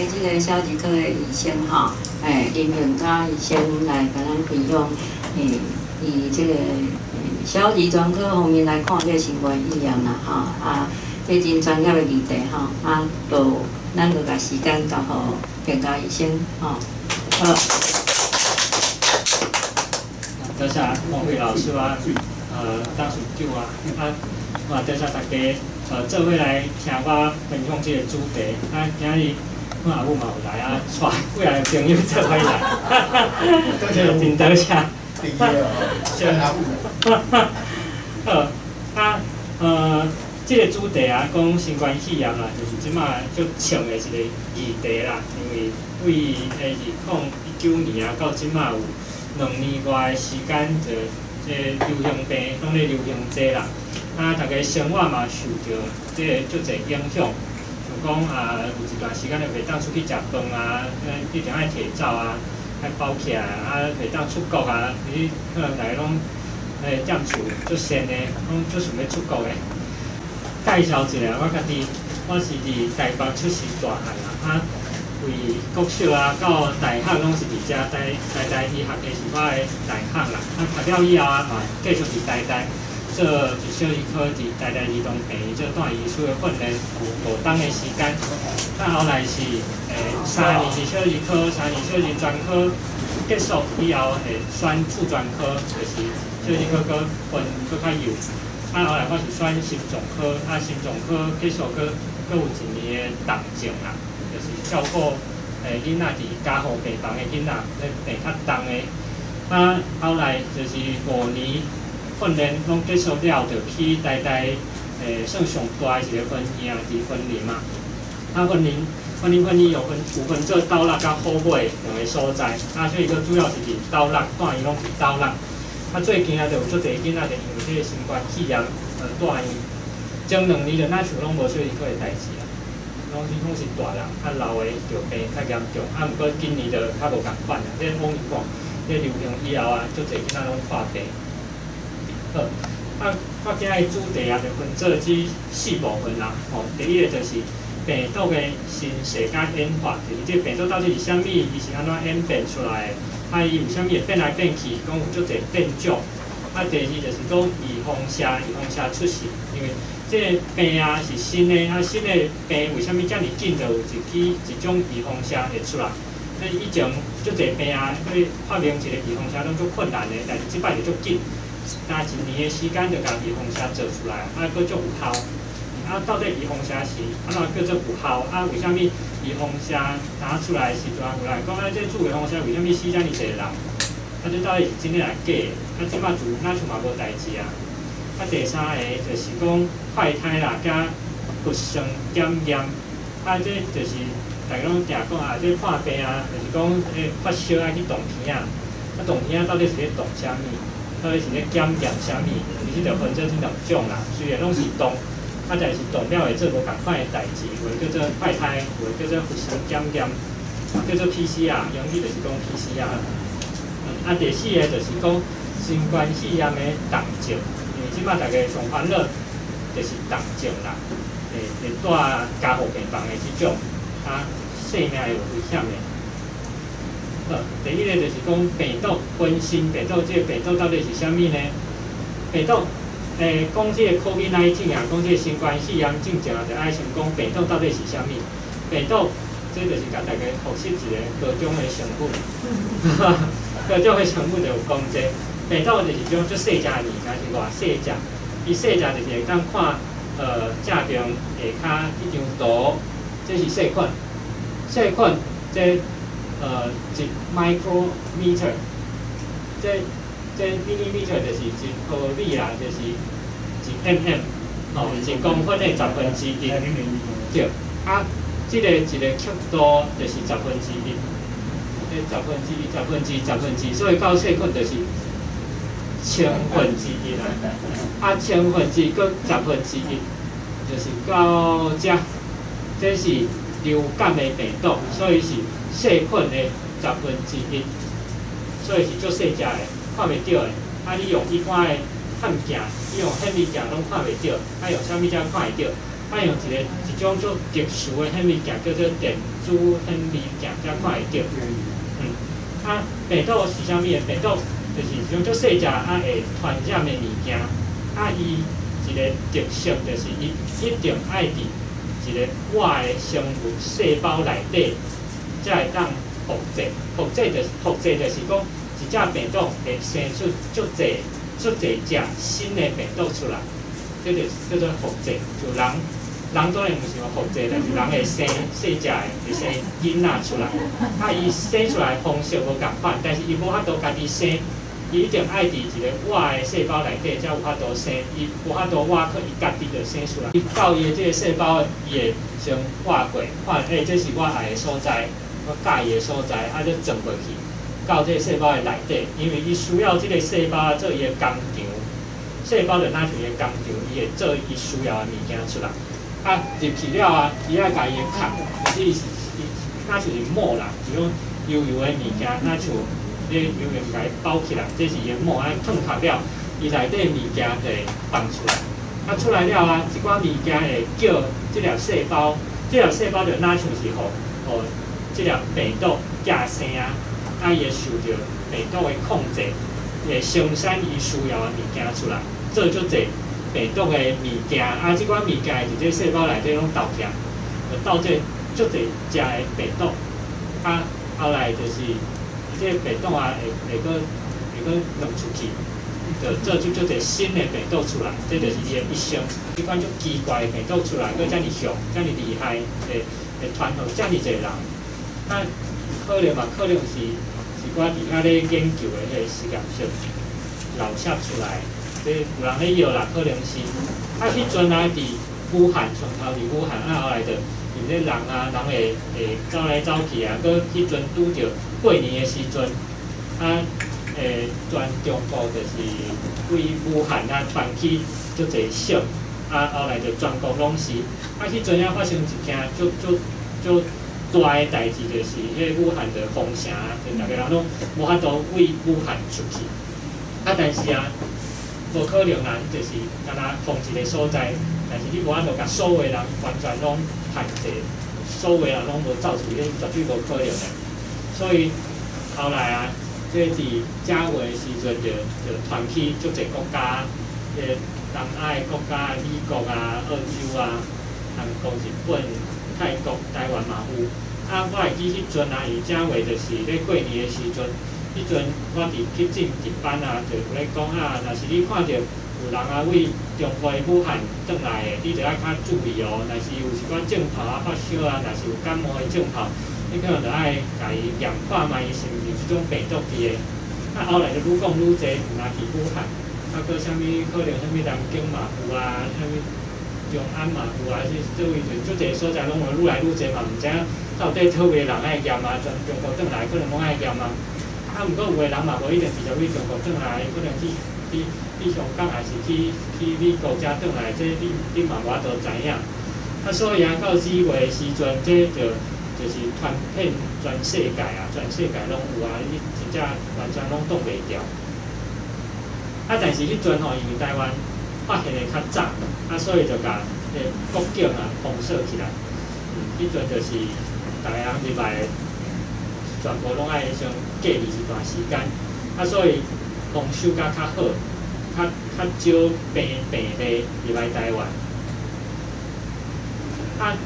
這个小兒科的醫生吼，林永嘉醫生來共咱分享，以這个小兒專科方面來看這个新冠肺炎啦，吼，啊，這真專業的議題吼，啊，就咱就共時間交予永嘉醫生吼。好。多謝王慧老師啊，董事長啊，啊，嘛多謝大家，做伙來聽我分享這个主題。啊，今日阮阿母嘛有來啊，帶幾个朋友做伙來，真多謝。阿母。好，啊，這个主題啊，講新冠肺炎啦，就是這馬足衝的一个議題啦。因為對2019年啊，到這馬有2年外的時間，就這流行病攏咧流行這啦。啊，逐家生活嘛受著這个足濟影響，像講啊，有一段時間就袂當出去食飯啊，一定愛提走啊，愛包起來啊，袂當出國啊，你可能逐家攏踮厝足閒的，攏足想欲出國的。介紹一下我家己，我是佇台北出世大漢啦，啊，為國小啊到大學攏是佇遮台大醫學系是我的大學啦。啊，讀了以後啊，嘛繼續佇台大做佇小兒科，佇台大兒童病院做住院醫師的訓練，有5冬的時間。啊，後來是3年是小兒科，3年小兒專科結束以後，會選次專科，就是小兒科閣分閣較幼。啊，後來我是選心臟科，啊，心臟科結束閣閣有一年的重症啦，就是照顧囡仔佇加護病房的囡仔，咧病較重的。啊，後來就是5年訓練攏結束了，就去台大算上大的一个分院，佇雲林嘛。啊，雲林分院有分做斗六佮虎尾兩个所在，啊，所以閣主要是佇斗六，住院攏佇斗六。啊，最近啊，就有足濟囡仔就因為這个新冠肺炎住院。前2年就若像攏無小兒科的代誌啊，攏是大人，啊老的著病較嚴重，啊，毋過今年就較無仝款啊。這往伊看，這流行以後啊，足濟囡仔攏破病。好，啊，我今日主題啊，就分做這四部分啦。吼，第一个就是病毒的身世佮演化，就是這病毒到底是啥物，伊是按怎演變出來的？啊，伊有啥物會變來變去，講有足濟變種。啊，第二就是講預防射，預防射出世，因為這个病啊是新的，啊新的病為啥物遮爾緊就有一支一種預防射會出來？那以前足濟病啊，欲發明一个預防射攏足困難的，但是這擺就足緊，焦一年的時間就共預防射做出來，啊，閣足有效。啊，到底預防射是按怎叫做有效？啊，為啥物預防射拿出來的時陣，有人講啊，這注預防射為啥物死遮爾濟人？啊，這到底是真的抑假的？啊，這擺就若像嘛無代誌啊。啊，第三个就是講快篩啦，佮核酸檢驗，啊，這就是逐家攏定講啊，這破病啊，就是講發燒愛去動鼻仔，啊，動鼻仔到底是咧動啥物？到底是咧檢驗啥物？其實就分做這兩種啦，雖然攏是動，啊，但是動了會做無仝款的代誌，有的叫做快篩，有的叫做核酸檢驗，叫做 PCR，英語就是講 PCR。啊，第四个就是講新冠肺炎的重症，因為這擺逐家上煩惱就是重症啦，會住加護病房的這種，啊，生命會有危險的。好，第一个就是講病毒本身，病毒這个病毒到底是啥物呢？病毒，講這个 COVID-19 啊，講這个新冠肺炎進前啊，就愛先講病毒到底是啥物。病毒，這就是共大家複習一个高中的生物。高中的生物就有講這个病毒就是種足細隻的物件，是偌細隻？伊細隻就是會當看，正爿下跤彼張圖，這是細菌。細菌這一 micrometer，這 millimeter 就是1毫米啦，就是1 mm，吼，1公分的1/10。對，啊，這个一个刻度就是十分之一，這十分之一、十分之十分之，所以到細菌就是千分之一啦。啊，千分之閣十分之一，就是到遮，這是流感的病毒，所以是細菌的十分之一，所以是足細隻的，看袂著的。啊，你用一般的探鏡，你用顯微鏡攏看袂著，啊，用啥物才看會著？啊用一種足特殊的顯微鏡，叫做電子顯微鏡，才看會著。啊，病毒是啥物的？病毒就是一種足細隻啊會傳染的物件。啊，伊一個特色就是伊一定愛佇一個活的生物細胞內底，才會當複製。複製就是講，一隻病毒會生出足濟足濟隻新的病毒出來，這就叫做複製。就人人當然毋是話複製，但是人會生細隻的，會生囡仔出來。啊，伊生出來方式無仝款，但是伊無法度家己生，伊一定愛佇一個活的細胞內底才有法度生。伊無法度活去伊家己就生出來。伊到伊的這個細胞，伊會先劃過，看欸，這是我愛的所在，我佮意的所在，啊，就轉過去到這個細胞的內底，因為伊需要這個細胞做伊的工廠，細胞就若像伊的工廠，伊會做伊需要的物件出來。啊，入去了啊，伊愛共伊的殼，其實是若像是膜啦，一種油油的物件，若像你油油共伊包起來，這是伊的膜，按褪殼了，伊內底物件就會放出來。啊，出來了啊，這寡物件會叫這粒細胞，這粒細胞就若像是予這粒病毒寄生啊，啊，伊會受著病毒的控制，會生產伊需要的物件出來，做足濟病毒的物件，啊，這款物件會佇這細胞內底攏鬥起來，就鬥這足濟隻的病毒，啊，後來就是這個病毒啊，會閣溶出去，就做出足濟新的病毒出來，這就是伊的一生。這款足奇怪的病毒出來，閣遮爾強，遮爾厲害，會傳予遮爾濟人。啊，可能嘛，可能是一寡佇遐咧研究的彼個實驗室漏泄出來，這有人咧藥啦，可能是。啊，彼陣啊，佇武漢，上頭佇武漢，啊，後來就因為人啊，人會走來走去啊，閣彼陣拄著過年的時陣，啊，全中國就是對武漢啊傳去足濟省，啊，後來就全國攏是。啊，彼陣啊發生一件足足足大的代誌，就是彼個武漢就封城，就逐个人攏無法度對武漢出去。啊，但是啊，無可能啦，就是干焦封一個所在，但是你無法度共所有人完全攏限制，所有人攏無走出去，絕對無可能的。所以後來啊，這佇正月的時陣就傳去足濟國家，這個東亞的國家，美國啊、澳洲啊、韓國、日本、泰國、台灣嘛有。啊，我會記彼陣啊，伊正月就是咧過年的時陣，彼陣我佇急診值班啊，就有咧講啊，若是你看著有人啊對中國的武漢轉來的，你著愛較注意哦。若是有一寡症頭啊發燒啊，若是有感冒的症頭，你可能著愛共伊驗看覓伊是毋是這種病毒佇的。啊，後來就愈講愈濟，毋若去武漢，啊，閣啥物可能啥物南京嘛有啊，啥物長安嘛有啊，這這位就足濟所在攏有愈來愈濟嘛，毋知影到底佗位人愛驗啊，從中國轉來可能攏愛驗啊。啊，毋過有的人嘛無一定直接對中國轉來，可能去香港，還是去美國才轉來，這你嘛無法度知影。啊，所以啊，到4月的時陣，這就是傳遍全世界啊，全世界攏有啊，你真正完全攏擋袂牢。啊，但是彼陣吼，因為台灣發現的較早，啊，所以就共國境啊封鎖起來。彼陣就是逐个人入來，全部攏愛先隔離一段時間，啊，所以防守甲較好，較少病例入來台灣。啊，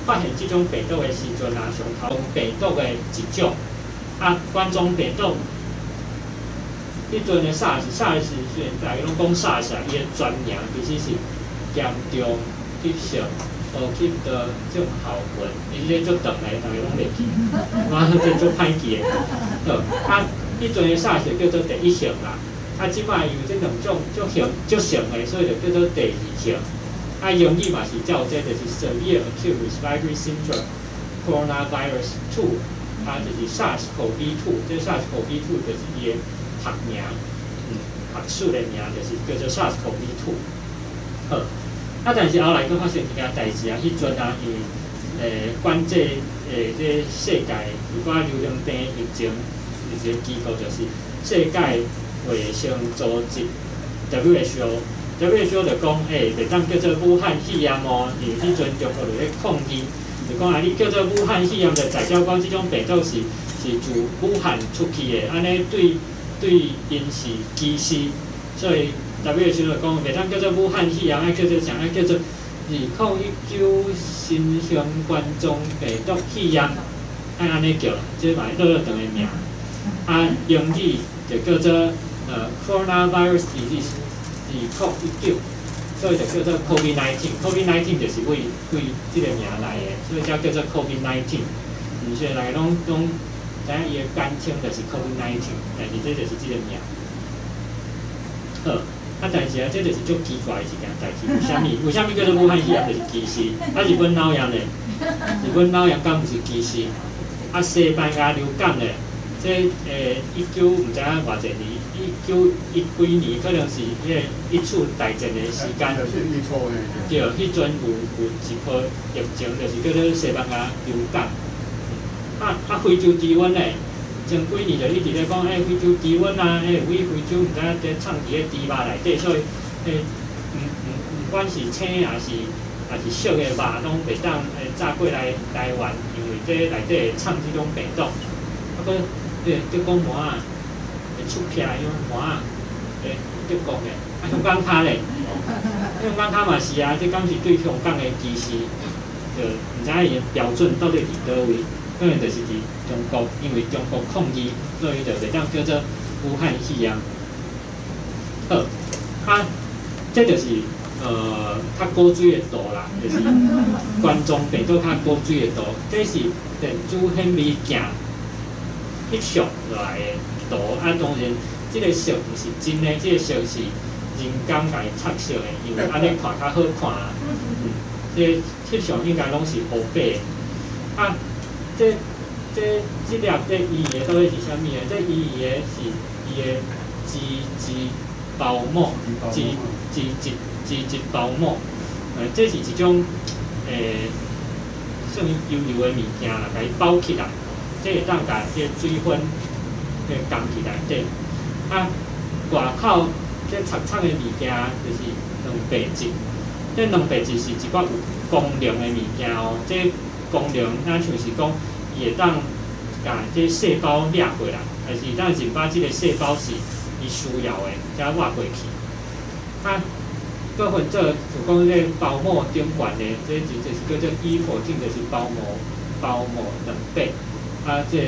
發現這種病毒的時陣啊，上頭病毒的一種，啊，冠狀病毒，彼陣的 SARS，SARS 雖然逐家攏講 SARS 啊，伊的全名其實是嚴重急性呼吸道症候群，伊這足長的，逐家攏袂記，我這足歹記的。好，啊，彼陣的 SARS 叫做第一型啦，啊，這擺因為這兩種足像足像的，所以就叫做第二型。啊，英語嘛是照這，就是 Severe Acute Respiratory Syndrome Coronavirus 2，啊，就是 SARS-CoV-2，這 SARS-CoV-2 就是伊的學名，學術的名就是叫做 SARS-CoV-2。好，啊，但是後來閣發生一件代誌啊，彼陣啊，因為管制這世界有關流行病疫情，有一個機構就是世界衛生組織 WHO， WHO 就講，欸，袂當叫做武漢肺炎哦，因為彼陣中國就咧抗議，就講啊，你叫做武漢肺炎，就代表講這種病毒是自武漢出去的，按呢對𪜶是歧視，所以 WHO 就講袂當叫做武漢肺炎，愛叫做啥？愛叫做2019新型冠狀病毒肺炎，愛按呢叫，這嘛落落長的名。啊，英語就叫做coronavirus disease 2019，所以就叫做 COVID-19。COVID-19 就是為這个名來的，所以才叫做 COVID-19。毋是大家攏知影伊的簡稱就是 COVID-19，但是這就是這个名。好，啊，但是啊，這就是足奇怪的一件代誌。為啥物？為啥物叫做武漢肺炎就是歧視？啊，日本腦炎咧？日本腦炎敢毋是歧視？啊，西班牙流感咧？這一九毋知影偌濟年，一九一幾年，可能是彼个一次大戰的時間。對，彼陣有一波疫情，就是叫做西班牙流感。啊，非洲豬瘟咧，前幾年就一直咧講，欸，非洲豬瘟啊，欸，為非洲毋知影佇藏佇咧豬肉內底，所以，欸，毋管是青抑是熟的肉，攏袂當炸過來台灣，因為這內底會藏這種病毒。啊，閣這德國痲仔會出癖彼種痲仔，欸，德國的，啊，香港跤咧，香港跤嘛是啊，這敢是對香港的歧視，就毋知影伊的標準到底佇佗位，可能就是佇中國，因為中國抗議，所以就袂當叫做武漢肺炎。好，啊，這就是較古錐的圖啦，就是冠狀病毒較古錐的圖，這是電子顯微鏡翕相落來的圖。啊，當然，這个色毋是真的，這个色是人工共伊插色的，因為按呢看較好看。嗯，這个翕相應該攏是烏白的。啊，這粒這圓的到底是啥物呢？這圓圓的是伊的脂質包膜，脂質包膜。這是一種算油油的物件啦，共伊包起來，這會當共這个水分共起內底。啊，外口這插插的物件就是蛋白質。這蛋白質是一寡有功能的物件哦。這功能若像是講，伊會當共這細胞掠過來，還是會當認捌這个細胞是伊需要的，才倚過去。啊，閣分做就講這个包膜頂懸的，這就是叫做 E protein，就是包膜蛋白。啊，這个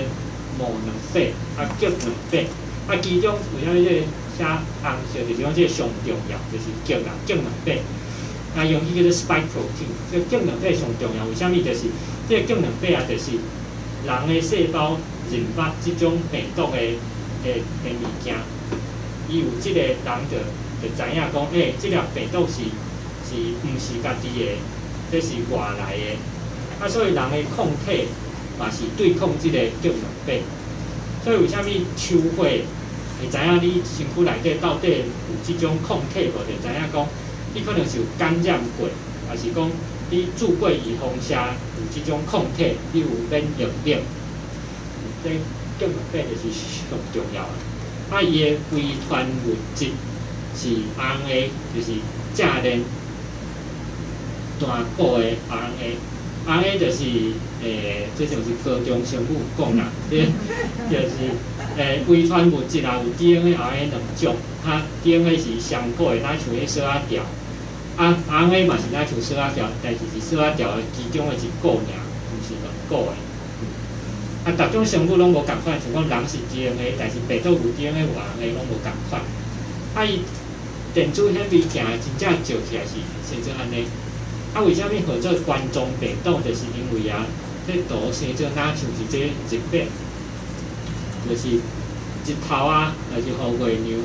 膜蛋白，啊，核蛋白。啊，其中為啥物這个寫紅色，就是講這个上重要，就是核啦，核蛋白。啊，英語叫做 spike protein，這个核蛋白上重要，為啥物？就是這个核蛋白啊，就是人的細胞認捌這種病毒的物件。伊有這个人就知影講，欸，這粒病毒是毋是家己的，這是外來的。啊，所以人的抗體嘛是對抗這个核蛋白。所以為啥物抽血會知影你身軀內底到底有這種抗體無？就知影講，你可能是有感染過，抑是講你注過預防射有這種抗體，你有免疫力。這核蛋白就是上重要的。啊，伊的遺傳物質是 RNA，就是正鏈單個的 RNA。RNA 就是這像是高中生物講啦，這就是遺傳物質啊，有 DNA、RNA 兩種。啊，DNA 是雙個的，若像彼索仔條。啊，RNA 嘛是若像索仔條，但是是索仔條的其中的一個爾，毋是兩個的。啊，逐種生物攏無仝款，像講人是 DNA，但是病毒有 DNA 有 RNA 攏無仝款。啊，伊電子顯微鏡真正照起來是生做按呢。啊，為啥物號做冠狀病毒？就是因為啊，這圖生做若像是這日白，就是日頭啊，抑是予月娘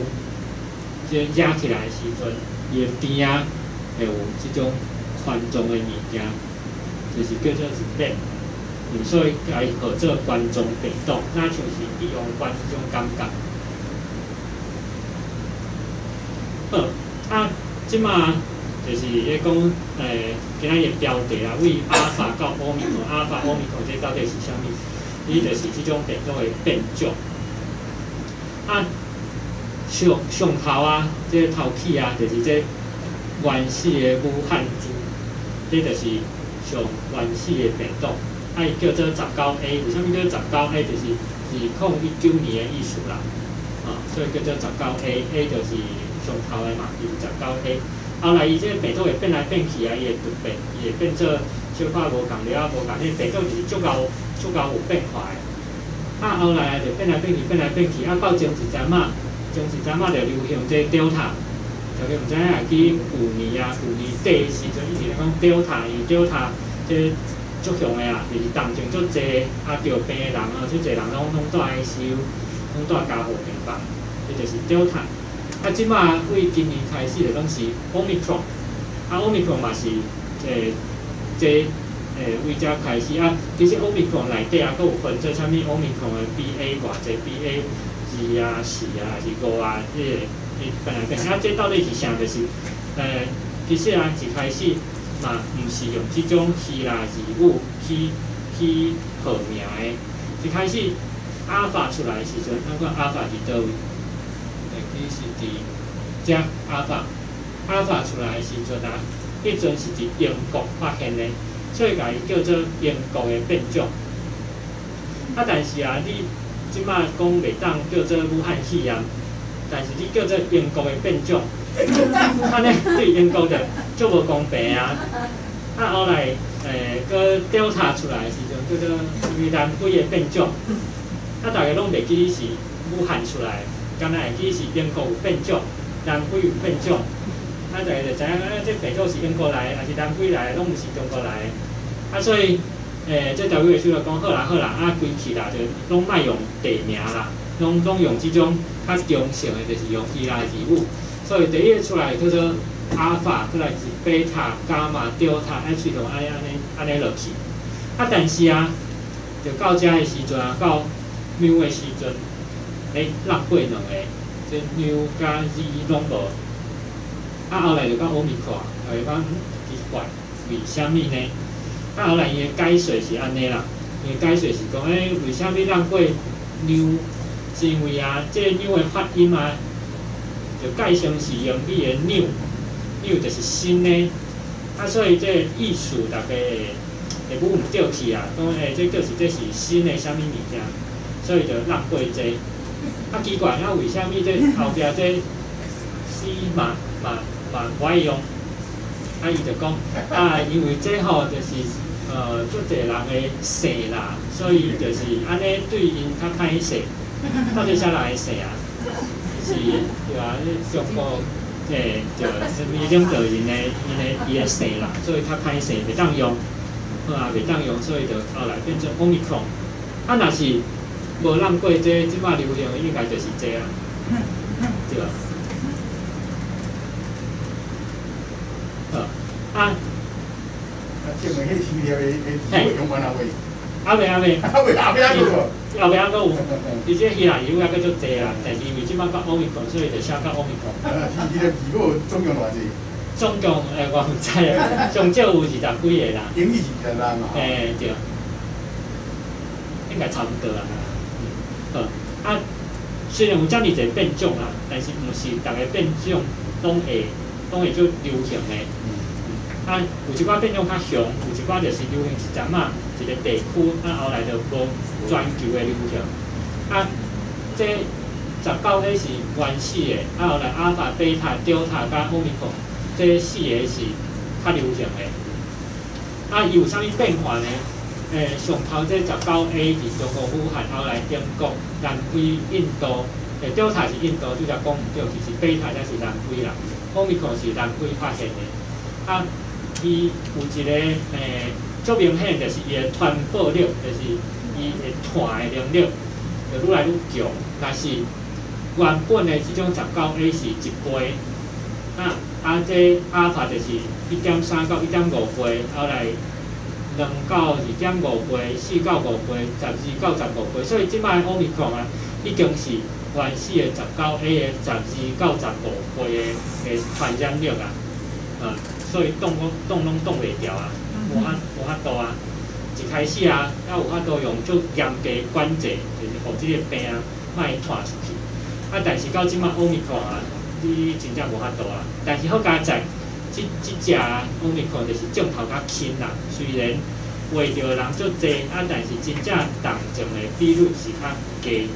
這惹起來的時陣，伊的邊仔會有這種環狀的物件，就是叫做日白。所以共伊號做冠狀病毒，若像是一陽關這種感覺。好，啊，這馬就是咧講，今仔日標題啊，為阿爾法到奧密克戎，阿爾法、奧密克戎這到底是啥物？伊就是這種病毒的變種。啊，上上頭啊，這個頭起啊，就是這原始的武漢株，這就是上原始的病毒。啊，伊叫做十九 A，為啥物叫十九 A？就是2019年的意思啦。啊，所以叫做十九 A，A 就是上頭的嘛，就是十九 A。後來伊這個病毒會變來變去啊，伊會突變，伊會變做小可無仝了，無仝。那病毒就是足夠足夠有變化的。啊，後來就變來變去，變來變去，啊，到前一陣仔，前一陣仔就流行這 Delta。大家毋知影會記舊年啊，舊年底的時陣，一直咧講 Delta，因為 Delta 這足強的啊，就是重症足濟，啊，著病的人啊，足濟人攏蹛 ICU，攏蹛加護病房，這就是 Delta。啊，這馬對今年開始就攏是 Omicron，啊，Omicron 嘛是這為遮開始啊，其實 Omicron 內底啊，閣有分做啥物 Omicron 的 BA 偌濟 BA 2啊、4啊，還是5啊，這個會變來變去。啊，這到底是啥？就是，其實啊，一開始嘛，毋是用這種希臘字母去號名的。一開始阿爾法出來的時陣，咱看阿爾法佇佗位？會記是佇遮阿爾法，阿爾法出來的時陣啊，彼陣是佇英國發現的，所以共伊叫做英國的變種。啊，但是啊，你這馬講袂當叫做武漢肺炎，但是你叫做英國的變種，按呢對英國就足無公平啊！啊，後來閣調查出來的時陣，叫做啥物南非的變種，啊，逐家攏袂記得是武漢出來，敢若會記是英國有變種，南非有變種，啊，逐家就知影啊，這病毒是英國來的，還是南非來的，攏毋是中國來的。啊，所以這WHO就講好啦好啦，啊，規氣啦，就攏莫用地名啦，攏用這種較中性的，就是用希臘字母。所以第一个出來叫做阿爾法，閣來是貝塔、伽馬、Delta、Epsilon，按呢按呢按呢落去。啊，但是啊，就到遮的時陣啊，到繆的時陣，落過兩個，這繆佮 Z 攏無。啊，後來就到奧密克戎，大家講奇怪，為啥物呢？啊，後來伊的解說是按呢啦，伊的解說是講，為啥物落過繆？是因為啊，這個繆的發音啊，就改成是英語的 new，new 就是新的，啊，所以這個意思逐家會會舞毋著去啊，講這就是這是新的啥物物件，所以就落過這。啊，奇怪，啊，為啥物這後壁這 C 嘛嘛嘛無愛用？啊，伊就講啊，因為這吼就是足濟人的姓啦，所以就是按呢對𪜶較歹勢。到底啥人的姓啊？是，對啊，中國對，啥物領導人的𪜶的伊的姓啦，所以較歹勢，袂當用，好啊，袂當用，所以就後來變做 Omicron。啊，若是無落過這這擺流行的，應該就是這啊，對吧？好，啊。啊，這個彼希臘的字母用完了未？還未，還未。還未，後壁還閣有。後壁還閣有，伊這希臘字母還閣足濟啦，但是因為這擺到 Omicron，所以就寫到 Omicron。啊，希臘字母總共偌濟？總共我毋知啊，上少有20幾个啦。英語是20人嘛？對，應該差不多啊。好，啊，雖然有遮爾濟變種啦，但是毋是逐个變種攏會足流行的。啊，有一寡變種較強，有一寡就是流行一陣仔，一個地區，啊，後來就無全球的流行。啊，這19A 是原始的，啊，後來阿爾法、貝塔、德爾塔佮奧密克戎，這四个是較流行的。啊，伊有啥物變化呢？上頭這19A 佇中國武漢，後來英國、南非、印度，德爾塔是印度，拄才講毋對，其實貝塔才是南非啦，奧密克戎是南非發現的。啊，伊有一個足明顯，就是伊的傳播力，就是伊會傳的能力，就愈來愈強。但是原本的這種19A 是一倍，啊啊，這阿爾法就是1.3到1.5倍，後來2到2.5倍、4到5倍、12到15倍，所以這擺奧密克戎啊，已經是原始的19A 的12到15倍的傳染力啊，啊，所以擋攏擋攏擋袂牢啊，無法度啊。一開始啊，猶有法度用足嚴格管制，就是予這个病啊，莫傳出去。啊，但是到這擺奧密克戎啊，你真正無法度啊。但是好佳哉，這這隻 Omicron 就是症頭較輕啦，雖然患著的人足濟，啊，但是真正重症的比率是較低。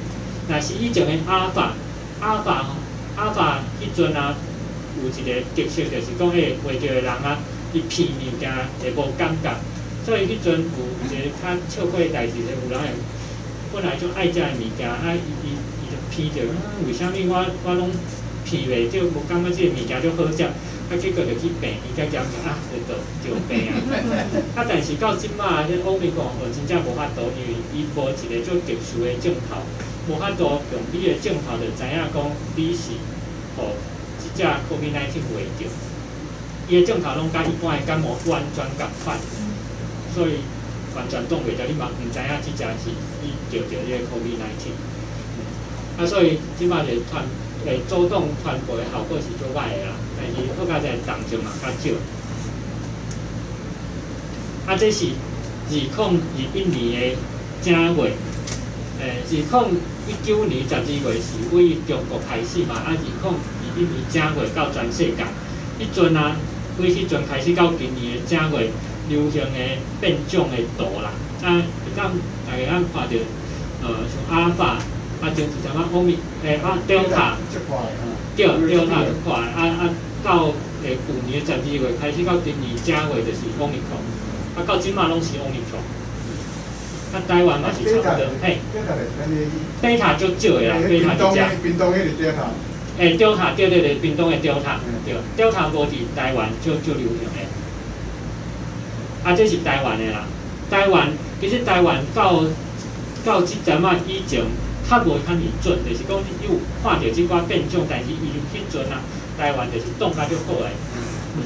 若是以前的 Alpha，Alpha，Alpha 彼陣啊，有一個特色就是講，患著的人啊，伊鼻物件會無感覺，所以彼陣有一個較笑話的代誌，就有人會本來就愛食的物件，啊，伊就鼻著，為啥物我攏鼻袂著，無感覺這個物件足好食，啊，結果就去病院才檢查，啊，就著病啊。啊，但是到這擺這 Omicron 哦，真正無法度，因為伊無一個足特殊的症頭，無法度用你的症頭就知影講你是予這隻 COVID-19 患著。伊的症頭攏佮一般的感冒完全仝款，所以完全擋袂牢，你嘛毋知影這隻是伊著著這個 COVID-19。啊，所以這擺就傳主動傳播的效果是足歹的啦，但是好佳哉重症嘛較少。啊，這是2021年的正月，2019年12月是對中國開始嘛，啊，2021年正月到全世界，彼陣啊，對彼陣開始到今年的正月流行的變種的圖啦，啊，會當大家通看著，像阿爾法，啊，前一陣仔歐米，啊，Delta，對，Delta 足快，啊啊，到舊年12月開始到今年正月就是 Omicron，啊，到這擺攏是 Omicron，啊，台灣嘛是差不多，嘿，貝塔足少的啦，貝塔一隻。屏東彼個 Delta。欸，Delta 對對對，屏東的 Delta，對，Delta 無佇台灣足足流行的。啊，這是台灣的啦，台灣其實台灣到這陣仔以前較無遐爾準，就是講你有看著這寡變種，但是伊彼陣啊，台灣就是擋甲足好的，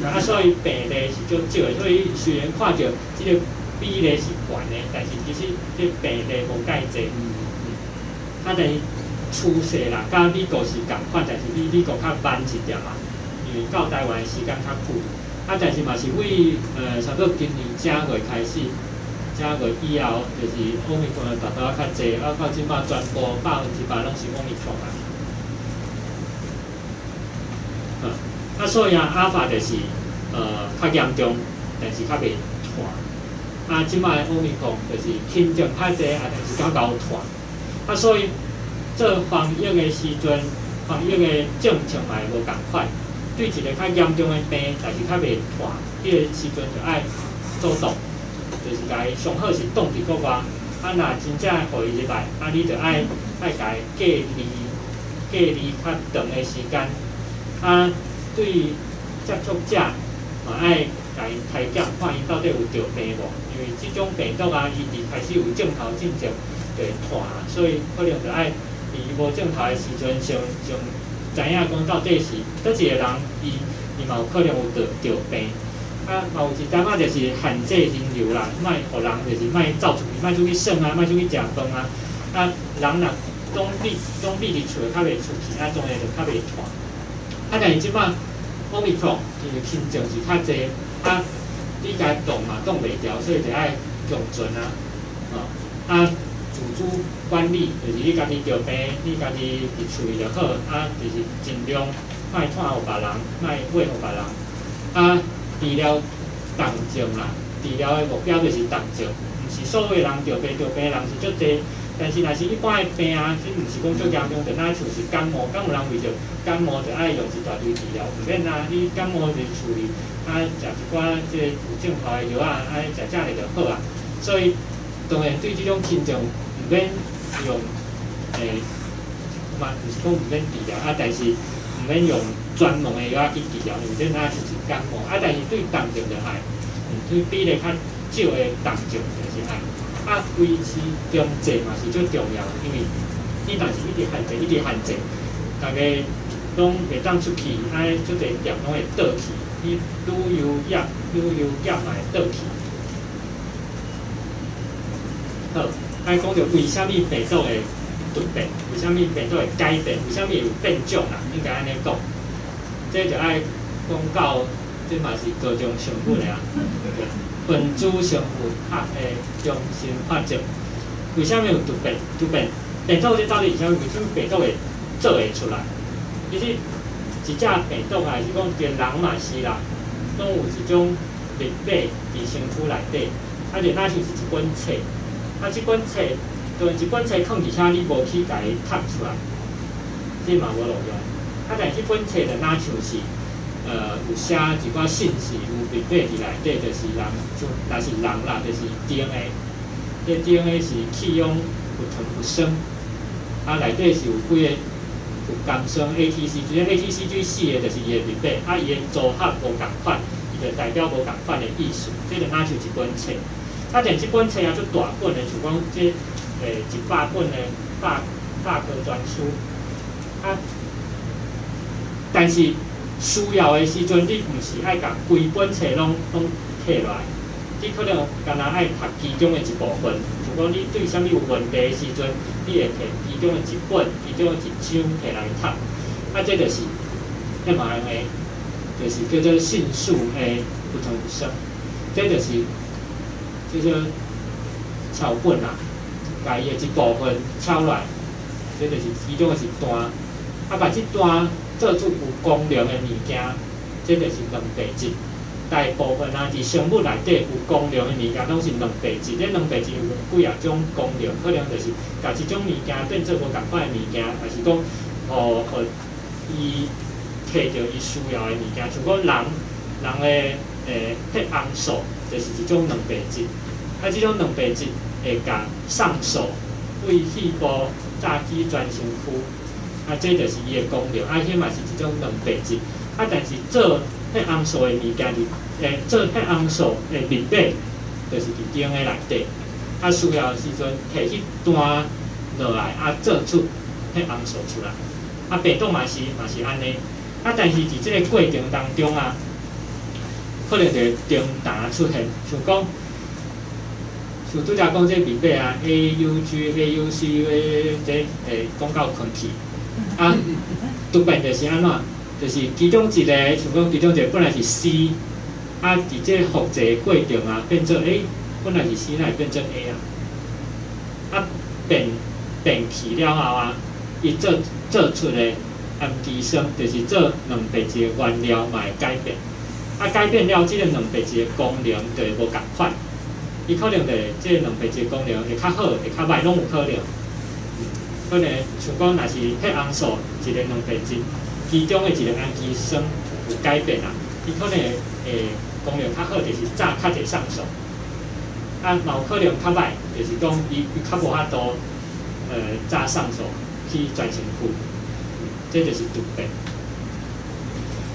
啊，所以病例是足少的，所以雖然看著這個比例是懸的，但是其實這病例無蓋濟。啊，但是趨勢啦，佮美國是仝款，但是比美國較慢一點啊，因為到台灣的時間較久。啊，但是嘛是對差不多今年正月開始，正月以後就是 Omicron 的病毒較濟，啊，到這擺全部100%攏是 Omicron 啊。啊，所以啊，阿爾法就是較嚴重，但是較袂傳。啊，這擺的 Omicron 就是輕症較濟，啊，但是較𠢕傳。啊，所以做防疫的時陣，防疫的政策嘛會無仝款。對一個較嚴重的病，但是較袂傳，彼個時陣就愛做擋，就是共伊上好是擋佇國外。啊，若真正予伊入來，啊，你就愛共伊隔離，隔離較長的時間。啊，對接觸者嘛愛共𪜶篩檢，看𪜶到底有著病無？因為這種病毒啊，伊佇開始有症頭進前就會傳，所以可能就愛佇伊無症頭的時陣，先先知影講到底是佗一個人，伊嘛有可能有著病。啊，嘛有一淡仔就是限制人流啦，莫予人就是莫走出去，莫出去耍啊，莫出去食飯啊。啊，人若攏匿佇厝，較袂出去，啊，當然就較袂傳。啊，但是這擺 Omicron 因為輕症是較濟，啊，你共伊擋嘛擋袂牢，所以就愛共存啊，哦，啊，自主管理就是你家己著病，你家己佇厝裡就好，啊，就是盡量莫傳予別人，莫傳予別人，啊，治療重症啦，治療的目標就是重症，毋是所有人著病著病的人是足濟，但是若是一般的病啊，這毋是講足嚴重，就若像是感冒，敢有人為著感冒就愛用一大堆治療？毋免啊，你感冒佇厝裡啊，食一寡這個有症頭的藥啊，啊，食食咧就好啊。所以當然對這種輕症毋免用，嘛毋是講毋免治療啊，但是毋免用專門的藥仔去治療，因為這若像是感冒啊。但是對重症就愛，對比例較少的重症就是愛。啊，維持中制嘛是足重要，因為你若是一直限制，一直限制，逐家攏袂當出去，啊，足濟店攏會倒去，你旅遊業、旅遊業嘛會倒去。好，愛講著為啥物病毒會突變？為啥物病毒會改變？為啥物會有變種啦？應該按呢講，這就愛講到這嘛是高中生物的啊，分子生物學的中心發展。為啥物有突變？突變病毒這到底是啥物？為啥物病毒會做會出來？其實一隻病毒啊，是講連人嘛是啦，攏有一種密碼佇身軀內底，啊，就若像是一本冊，啊，這本冊，當一本冊囥佇遐，你無去共伊讀出來，這嘛無路用。啊，但是彼本冊就若像是，有寫一寡信息，有密碼佇內底，就是人，像若是人啦，就是 DNA，這 DNA 是去氧核糖核酸，啊，內底是有幾个核苷酸 ATC，這个 ATCG 四个就是伊的密碼，啊，伊的組合無仝款，伊就代表無仝款的意思，這就若像一本冊。啊，但這本冊啊，足大本的，像講這100本的百科全書，啊，但是需要的時陣，你毋是愛共規本冊攏摕落來，你可能干焦愛讀其中的一部分。像講你對啥物有問題的時陣，你會摕其中的一本、其中的一章摕來讀。啊，這就是 mRNA，就是叫做信使的核糖核酸，這就是叫做抄本啊，共伊的一部分抄來，這就是其中的一段。啊，共這段做出有功能的物件，這就是蛋白質。大部分啊，佇生物內底有功能的物件，攏是蛋白質。這蛋白質有幾仔種功能，可能就是共一種物件變做無仝款的物件，抑是講，予伊摕著伊需要的物件。像講人的血紅素，就是一種蛋白質。啊，這種蛋白質會共送素對細胞載去全身軀。啊，這就是伊的功能。啊，彼嘛是一種蛋白質。啊，但是做血紅素的物件佇做血紅素的密碼，就是佇 DNA 內底。啊，需要的時陣摕彼段落來，啊，做出血紅素出來。啊，病毒嘛是按呢。啊，但是佇這个過程當中啊，可能就會重彈出現，像講，像拄才講這密碼啊，A U G A U C A 這會講到困去。啊，突變就是按怎？就是其中一个，像講其中一个本來是 C，啊，佇這個複製的過程啊，變做本來是 C，哪會變做 A 啊？啊，變去了後啊，伊做出的氨基酸，就是做蛋白質的原料嘛會改變。啊，改變了，這个蛋白質的功能就會無仝款。伊可能就會這个蛋白質的功能會較好，會較䆀，攏有可能。可能像講，若是血紅素一个蛋白質，其中的一个氨基酸有改變啊，伊可能會功能較好，就是載較濟送素。啊，嘛有可能較䆀，就是講伊較無法度載送素去全身軀，這就是突變。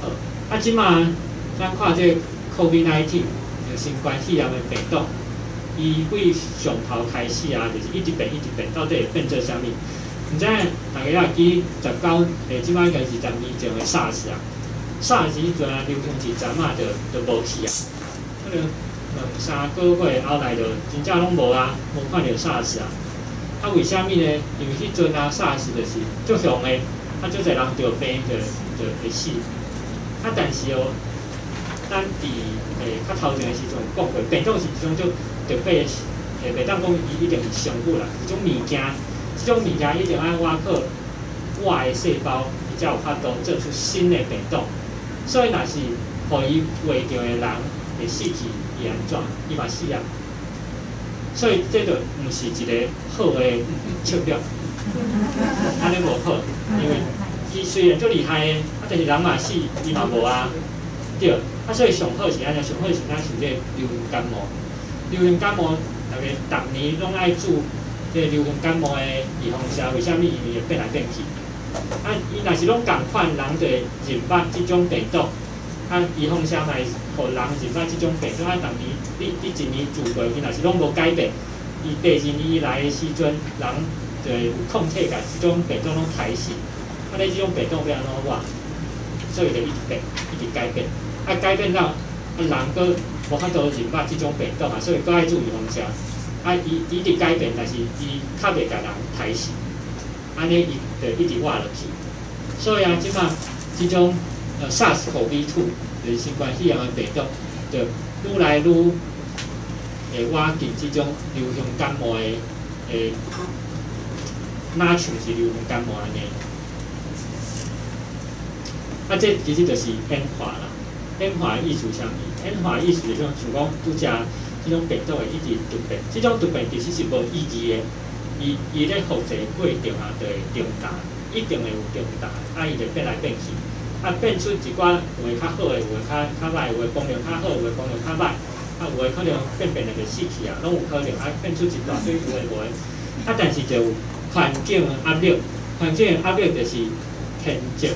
好，啊，這馬咱看這个 COVID-19 就新冠肺炎的病毒，伊對上頭開始啊，就是一直變，一直變，到底會變做啥物？毋知影大家會記19，這擺應該是10年前的 SARS 啊，SARS 彼陣啊流行一陣仔就無去啊，可能兩三個月後來就真正攏無啊，無看著 SARS 啊。啊，為啥物呢？因為彼陣啊 SARS 就是足凶的，啊，足濟人著病就會死。啊，但是哦，咱佇較頭前的時陣有講過，病毒是一種足特別的，袂當講伊一定是生物啦，一種物件。這種物件一定愛倚靠活的細胞，伊才有法度做出新的病毒。所以，若是予伊畫著的人會死去，伊按怎？伊嘛死啊。所以，這就毋是一个好的策略。按呢無好，因為伊雖然足厲害的，啊，但是人嘛死，伊嘛無啊，對。啊，所以上好是按呢，上好是咱像這个流行感冒，流行感冒，逐家逐年攏愛注這个流行感冒的預防針，為啥物？因為會變來變去。啊，伊若是攏仝款，人就會認捌這種病毒。啊，預防針嘛會予人認捌這種病毒。啊，逐年你一年注過去，若是攏無改變，伊第二年伊來的時陣，人就會有抗體共這種病毒攏刣死。啊，你這種病毒欲按怎活？所以就一直變，一直改變。啊，改變了，啊，人閣無法度認捌這種病毒啊，所以閣愛注預防針。啊，伊一直改變，但是伊較袂共人刣死。按呢，伊就一直活落去。所以啊，這馬這種SARS-CoV-2 就是新冠肺炎的病毒，就愈來愈會倚近這種流行感冒的，若像是流行感冒按呢。啊，這其實就是演化啦。演化的意思啥物？演化的意思就是讲，像講拄才這種病毒會一直突變，這種突變其實是無意義的。伊咧複製過程啊，就會重大，一定會有重大，啊，伊就變來變去，啊，變出一寡有的較好的，有的較歹，有的功能較好，有的功能較歹，啊，有的可能變變就死去啊，攏有可能啊，變出一大堆有的無的，啊，但是就有環境的壓力，環境的壓力就是天擇，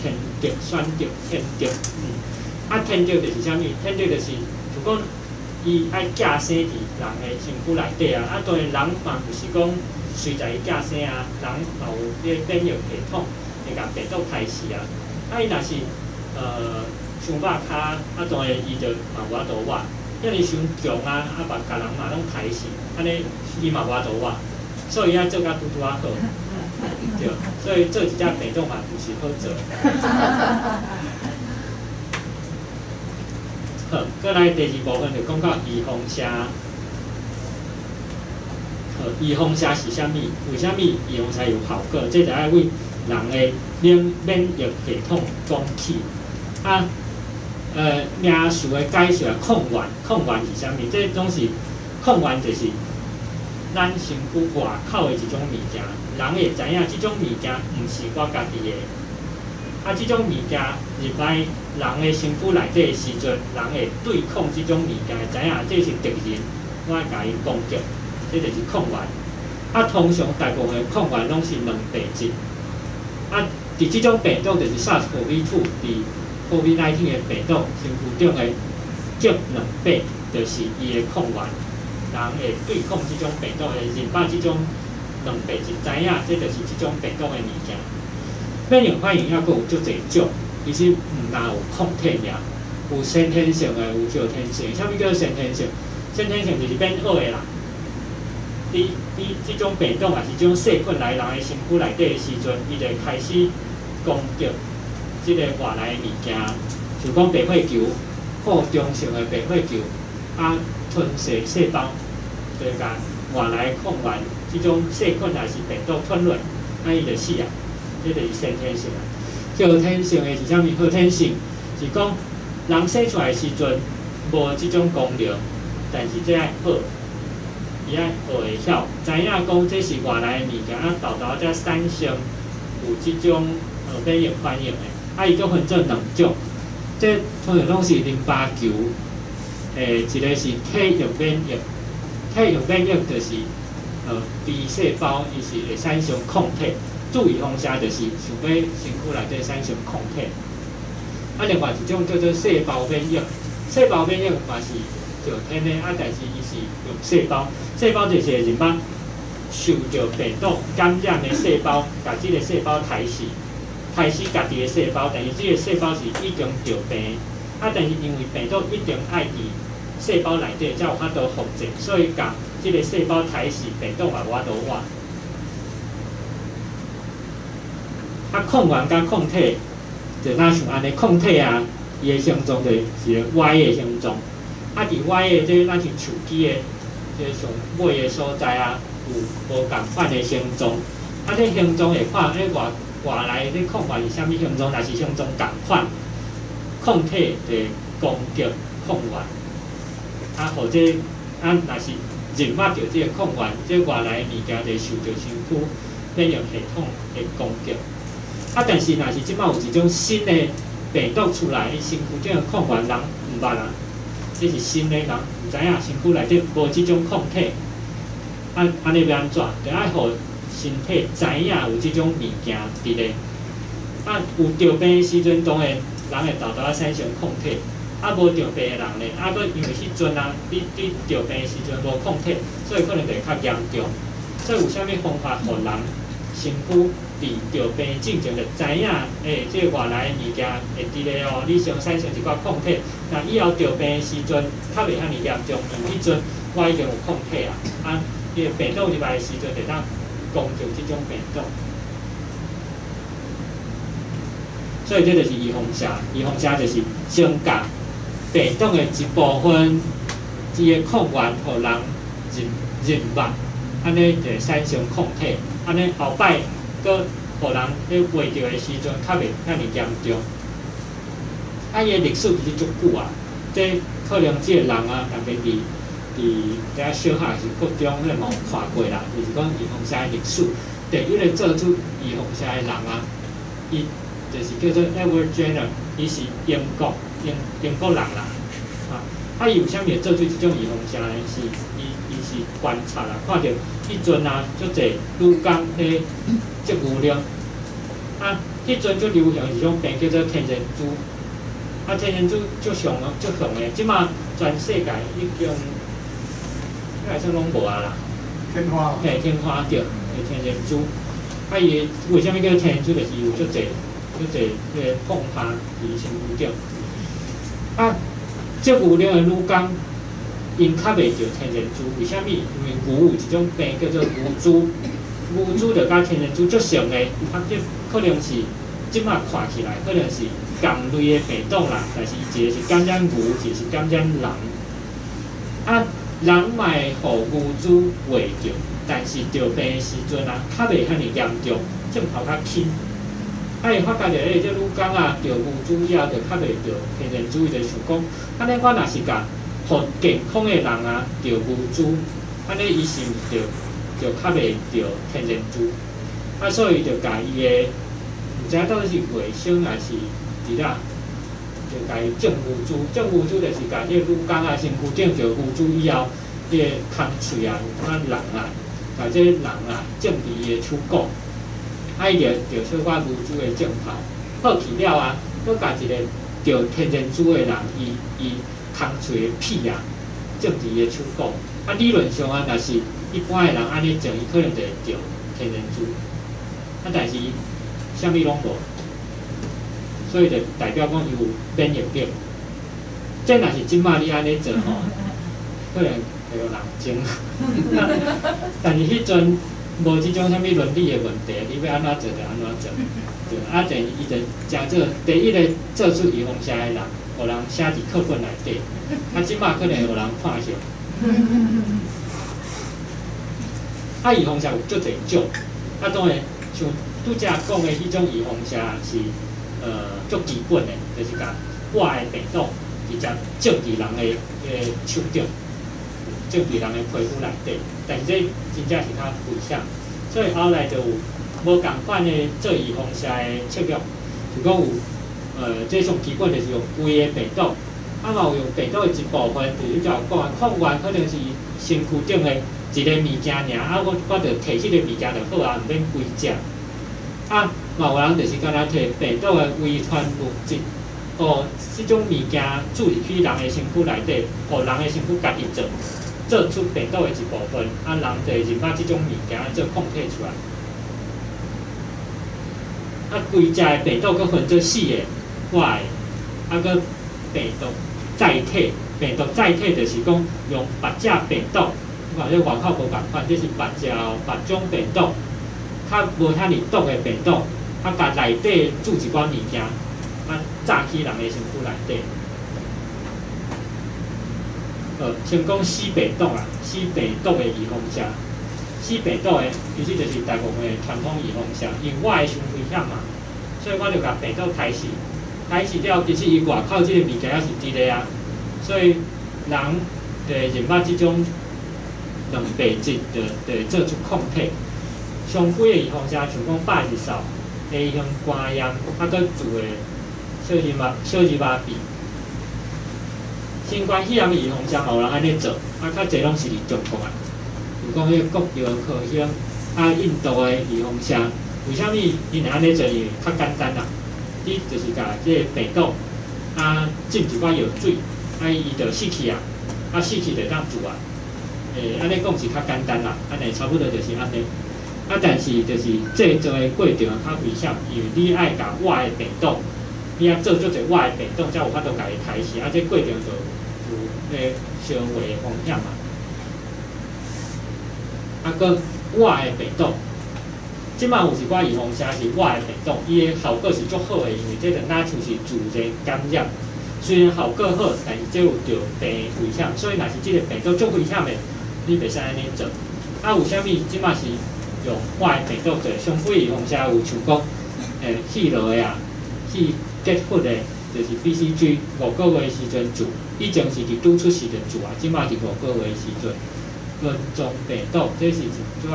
天擇選擇天擇，啊，天擇就是啥物？天擇就是像講，伊愛寄生佇人的身軀內底啊，啊，當然人嘛毋是講隨在伊寄生啊，人嘛有這個免疫系統會共病毒刣死啊。啊，伊若是傷肉跤，啊，當然伊就嘛無法度活。遐爾傷強啊，啊，嘛共人嘛攏刣死，按呢伊嘛無法度活。所以伊愛做甲拄拄仔好，對，所以做一隻病毒嘛毋是好做。好，閣來第二部分就講到預防射。好，預防射是啥物？為啥物預防射有效果？這就愛為人的免疫系統講起。啊，名詞的解釋啊，抗原，抗原是啥物？這總是抗原，就是咱身軀外口的一種物件。人會知影這種物件毋是我家己的。啊，這種物件入來人的身軀內底的時陣，人會對抗這種物件，會知影這是敵人，我愛共伊攻擊，這就是抗原。啊，通常大部分的抗原攏是兩白質。啊，佇這種病毒就是 SARS-CoV-2 佇 COVID-19 的病毒身軀中的這兩白，就是伊的抗原。人會對抗這種病毒，會認捌這種兩白質，知影這就是這種病毒的物件。免疫反應抑閣有足濟種，其實毋但有抗體爾，有先天性的，有後天性。啥物叫做先天性？先天性就是免學的啦。佇這種病毒，抑是這種細菌來人的身軀內底的時陣，伊就會開始攻擊這個外來的物件，像講白血球，擴張性的白血球，啊，吞噬細胞，就會共外來抗原這種細菌抑是病毒吞落，啊，伊就死啊。這就是先天性啊。後天性的是啥物？後天性是講人生出來的時陣無這種功能，但是這愛學，伊愛學會曉，知影講這是外來的物件，啊，沓沓才產生有這種免疫反應的。啊，伊閣分做兩種，這通常攏是淋巴球，一個是體液免疫，體液免疫就是B 細胞，伊是會產生抗體。注預防射就是想欲身軀內底產生抗體。啊，另外一種叫做細胞免疫，細胞免疫嘛是後天的，啊，但是伊是用細胞，細胞就是會認捌受著病毒感染的細胞，共這個細胞刣死，刣死家己的細胞，但是這個細胞是已經著病，啊，但是因為病毒一定愛佇細胞內底才有法度複製，所以共這個細胞刣死，病毒嘛無法度活。啊，抗原佮抗體就若像按呢，抗體啊，伊的形狀就是歪的形狀。啊，佇歪的這咱像樹枝的這上尾的所在啊，有無仝款的形狀。啊，這形狀會看，外來這抗原是啥物形狀，若是形狀仝款，抗體就會攻擊抗原。啊，或者啊，若是認捌著這個抗原，這外來的物件就會受著身軀免疫系統的攻擊。啊，但是若是這擺有一種新的病毒出來，伊身軀中的抗原人毋捌啊，這是新的人毋知影身軀內底無這種抗體，啊，按呢欲按怎？就愛予身體知影有這種物件佇咧。啊，有著病的時陣，當然人會沓沓仔產生抗體。啊，無著病的人咧，啊，閣因為彼陣啊，你著病的時陣無抗體，所以可能就會較嚴重。所以有啥物方法，予人身軀佇著病進前就知影，欸，這個外來的物件會佇咧哦，你先產生一寡抗體。若以後著病的時陣，較袂遐爾嚴重，因為彼陣我已經有抗體啊。啊，伊個病毒入來的時陣，就當攻擊這種病毒。所以這就是預防射，預防射就是先共病毒的一部分，伊的抗原，予人認捌，按呢就會產生抗體，按呢後擺閣予人咧秽著的時陣，較袂遐爾嚴重。啊，伊的歷史其實足久啊，這可能這個人啊，特別佇佇小學還是國中，彼個嘛有看過啦，就是講預防射的歷史。第一个做出預防射的人啊，伊就是叫做 Edward Jenner，伊是英國人啦。啊，伊為啥物會做出這種預防射呢？是伊是觀察啦，看著彼陣啊，足濟女工咧擠牛奶，啊，彼陣足流行一種病叫做天然豬。啊，天然豬足常足常的，這馬全世界已經應該算攏無啊啦。天花。嘿，天花對，天然豬。啊，伊為啥物叫天然豬？就是有足濟足濟彼个碰趴佇身軀頂。啊，擠牛奶的女工，𪜶較袂著天然豬，為啥物？因為牛有一種病叫做牛痔，牛痔就佮天然豬足像的，啊，這可能是這馬看起來可能是仝類的病毒啦，但是伊一个是感染牛，一個是感染人。啊，人嘛會予牛痔患著，但是著病的時陣啊，較袂遐爾嚴重，症頭較輕。啊，伊發覺著，欸，這女工啊，著牛痔以後就較袂著天然豬，伊就想講，按呢我若是共予健康的人啊著牛痔，按呢伊是毋是就較袂著天然豬？啊，所以就共伊的，毋知到底是衛生還是佇哪，就共伊種牛痔，種牛痔就是共這個女工啊身軀頂著牛痔以後，彼個空喙啊，有寡囊啊，共這个囊啊種佇伊的手股。啊，伊就著小可牛痔的症頭，好去了啊，閣共一個著天然豬的人，伊空喙的屁啊，種佇伊的手股。啊，理論上啊，若是一般的人按呢種，伊可能就會著天然豬。啊，但是伊啥物攏無，所以就代表講伊有免疫力。這若是這馬你按呢做吼，可能會予人種。但是彼陣無這種啥物倫理的問題，你欲按怎做就按怎做。對，啊，第伊就誠做第一個做出預防射的人，予人寫佇課本內底。啊，這馬可能會予人判刑。啊，預防射有足濟種，啊，當然像拄才講的彼種預防射是足基本的，就是共活的病毒直接種佇人的彼个手頂，種佇人的皮膚內底。但是這真正是較危險，所以後來就有無仝款的做預防射的策略，就講有這上基本就是用規个病毒，啊嘛有用病毒的一部分，就是拄才有講的抗原可能是身軀頂的一个物件爾，啊我就摕彼个物件就好啊，毋免規隻。啊，嘛有人就是敢若摕病毒的遺傳物質，哦，這種物件注入去人的身軀內底，予人的身軀家己做，做出病毒的一部分，啊，人就會認捌這種物件做抗體出來。啊，規隻的病毒閣分做四个活的，啊，閣病毒載體，病毒載體就是講用別隻病毒，你看這外口無仝款，這是別隻別種病毒，較無遐爾毒的病毒，啊，共內底注一寡物件，啊，炸去人的身軀內底。先講死病毒啦，死病毒的預防射，死病毒的其實就是大部分的傳統預防射，因為活的傷危險嘛，所以我就共病毒刣死，刣死了後，其實伊外口這個物件猶是佇咧啊，所以人就會認捌這種蛋白質，就會做出抗體。常規的預防射，像講百日嗽、A 型肝炎，啊，閣注的小兒麻痹。新冠肺炎的預防射嘛有人按呢做，啊，較濟攏是佇中國啊。有講彼個國藥科興，啊，印度的預防射，為啥物𪜶會按呢做？因為較簡單啦，你就是共這个病毒啊浸一寡藥水，啊伊就死去啊，啊死去就會當注啊。按呢講是較簡單啦，按呢差不多就是按呢。啊，但是就是製造的過程較危險，因為你愛共活的病毒，你愛做足濟活的病毒，才有法度共伊刣死，啊，這過程就有彼相違的風險嘛。啊，閣活的病毒，這馬有一寡預防射是活的病毒，伊的效果是足好的，因為這就若像是自然感染，雖然效果好，但是這有著病危險，所以若是這個病毒足危險的，你袂使按呢做。啊，有啥物這馬是用活的病毒做？常規預防射有像講，去落的啊，去結核的，就是 BCG 5個月時陣注，以前是佇拄出世就注啊，這馬佇五個月時陣。輪狀病毒，這是一種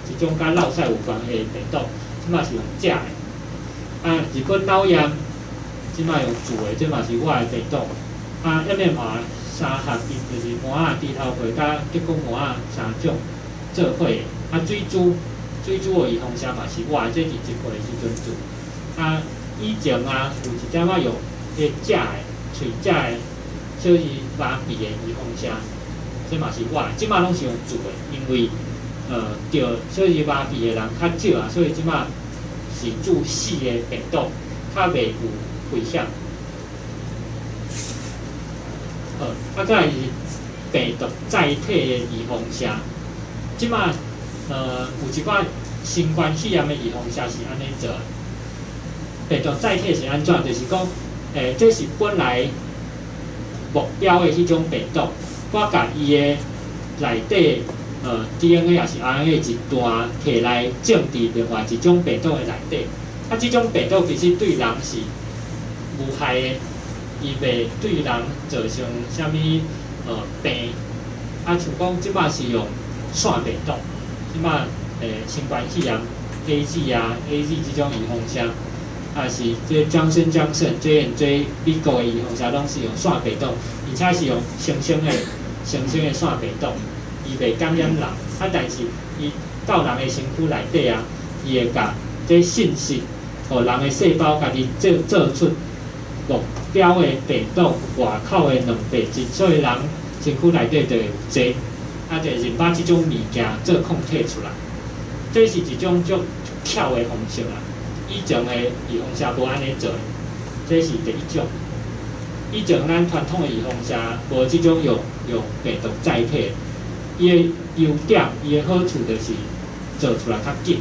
一種佮落屎有關係的病毒，這馬是用食的。啊，日本腦炎，這馬用注的，這嘛是我的病毒。啊，MMR 三合一就是麻仔、豬頭皮佮德國麻仔三種做伙的。啊，水痘，水痘的預防射嘛是我的，這佇1歲的時陣注。啊，以前啊，有一點仔用彼食的，喙食的，小兒麻痹的預防射，這嘛是我的。這馬攏是用注的，因為著小兒麻痹的人較少啊，所以這馬是注死的病毒，較袂有危險。好，啊，再來是病毒載體的預防射，這馬有一寡新冠肺炎的預防射是按呢做的。病毒載體是按怎？就是講，這是本來目標的彼種病毒，我共伊的內底DNA 抑是 RNA 一段提來種佇另外一種病毒的內底。啊，這種病毒其實對人是無害的，伊袂對人造成啥物病。啊，像講這馬是用腺病毒，這馬新冠肺炎 AZ 啊 AZ 這種預防射。啊是這 Johnson Johnson J&J 美國的預防射攏是用腺病毒，而且是用生生的腺病毒，伊袂感染人。啊，但是伊到人的身軀內底啊，伊會共這信息，予人的細胞家己做出目標的病毒外口的蛋白質，所以人身軀內底就會有這，啊，就認捌這種物件做抗體出來。這是一種足巧的方式啊！以前的預防射無按呢做，這是第一種。以前咱傳統的預防射無這種用病毒載體，伊的優點，伊的好處就是做出來較緊，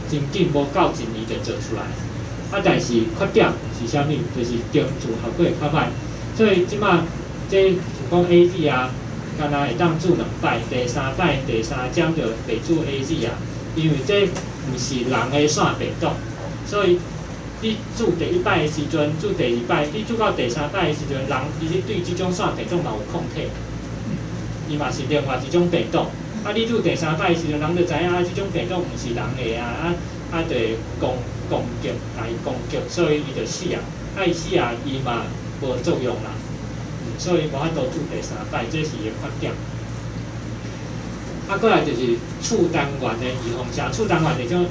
真緊，無夠一年就做出來。啊，但是缺點是啥物？就是注射效果會較歹。所以這馬這像講 AZ 啊，敢若會當注兩擺，第三擺第三針就袂注 AZ 啊，因為這毋是人的腺病毒。所以你注第一擺的時陣，注第二擺，你注到第三擺的時陣，人其實對這種腺病毒嘛有抗體，伊嘛是另外一種病毒。啊，你注第三擺的時陣，人就知影啊，這種病毒毋是人的啊，啊，就會攻擊，來攻擊，所以伊就死啊。啊，伊死啊，伊嘛無作用啦。所以無法度注第三擺，這是伊的缺點。啊，過來就是次單元的預防射，次單元這種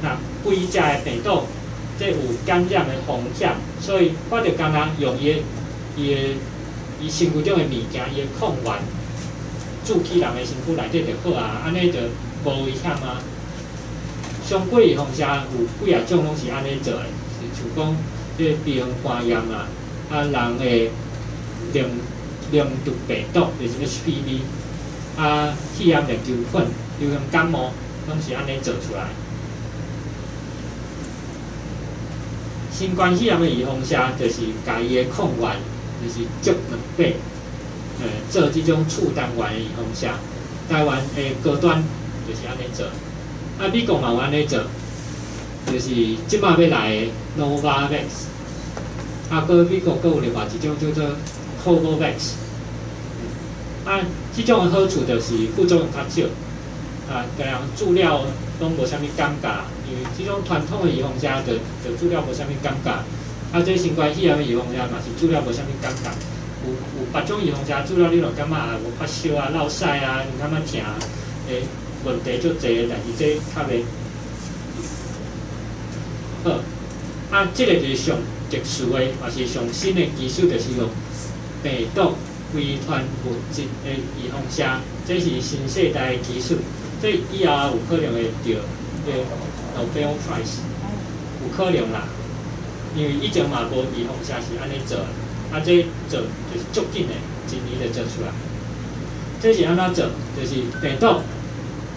若規隻的病毒，這有感染的風險，所以我就敢若用伊的、伊的、伊身軀中的物件，伊的抗原注去人的身軀內底就好啊，按呢就無危險啊。常規預防射有幾仔種攏是按呢做的，是像講這個 B 型肝炎啊，啊人的輪毒病毒就是 HPV，啊肺炎鏈球菌、流行感冒，攏是按呢做出來。新冠肺炎的預防射就是共伊的抗原，就是接兩擺，做這種次單元的預防射。台灣的高端就是按呢做，啊，美國嘛有按呢做，就是這馬欲來的 Novavax，啊，閣美國閣有另外一種叫做 Covovax，啊，這種的好處就是副作用較少，啊，共人注了攏無啥物感覺。因為這種傳統的預防射就注了無啥物感覺，啊，這新冠肺炎的預防射嘛是注了無啥物感覺。有別種預防射注了，你就感覺啊有發燒啊、落屎啊，有感覺疼，問題足濟，但是這較袂。好，啊，這個就是上特殊的，嘛是上新的技術，就是用病毒遺傳物質的預防射，這是新世代的技術，這以後有可能會著這 Nobel Prize，有可能啦，因為以前嘛無預防射是按呢做，啊，這做就是足緊的，一年就做出來。這是按怎做？就是病毒，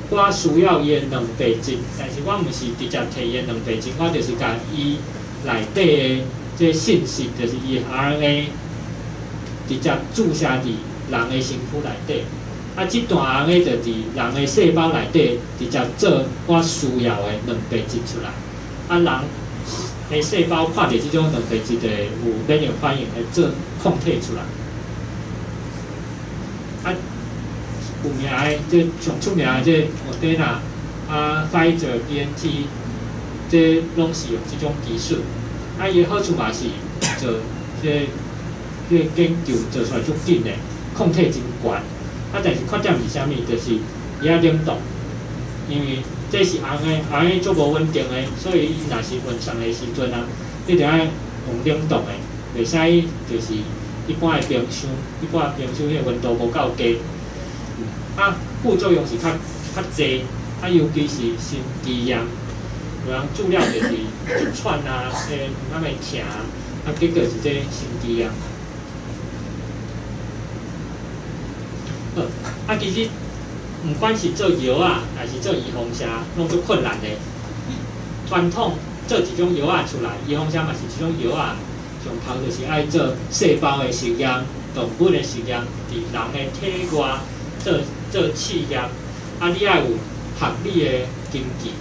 我需要伊的蛋白質，但是我毋是直接提伊的蛋白質，我就是共伊內底的這信息，就是伊的 RNA，直接注射佇人的身軀內底。啊，這段 RNA 就佇人的細胞內底直接做我需要的蛋白質出來。啊，人的細胞看著這種蛋白質就會有免疫反應，會做抗體出來。啊，有名的，這上出名的這莫德納啊、輝瑞、BNT，這攏是用這種技術。啊，伊的好處嘛是做這個研究做出來足緊的，抗體真懸。啊，但是缺點是啥物？就是伊愛冷凍，因為這是紅的，紅的足無穩定的，所以伊若是運送的時陣啊，你著愛用冷凍的，袂使就是一般的冰箱，一般的冰箱彼個溫度無夠低。啊，副作用是較濟，啊，尤其是心肌炎，有人注了就是喘啊，毋敢會疼，啊，結果是這心肌炎。好，啊，其實毋管是做藥仔，還是做預防射，攏足困難的。傳統做一種藥仔出來，預防射嘛是一種藥仔，上頭就是愛做細胞的實驗、動物的實驗，佇人的體外做試驗，啊，你愛有合理的根據，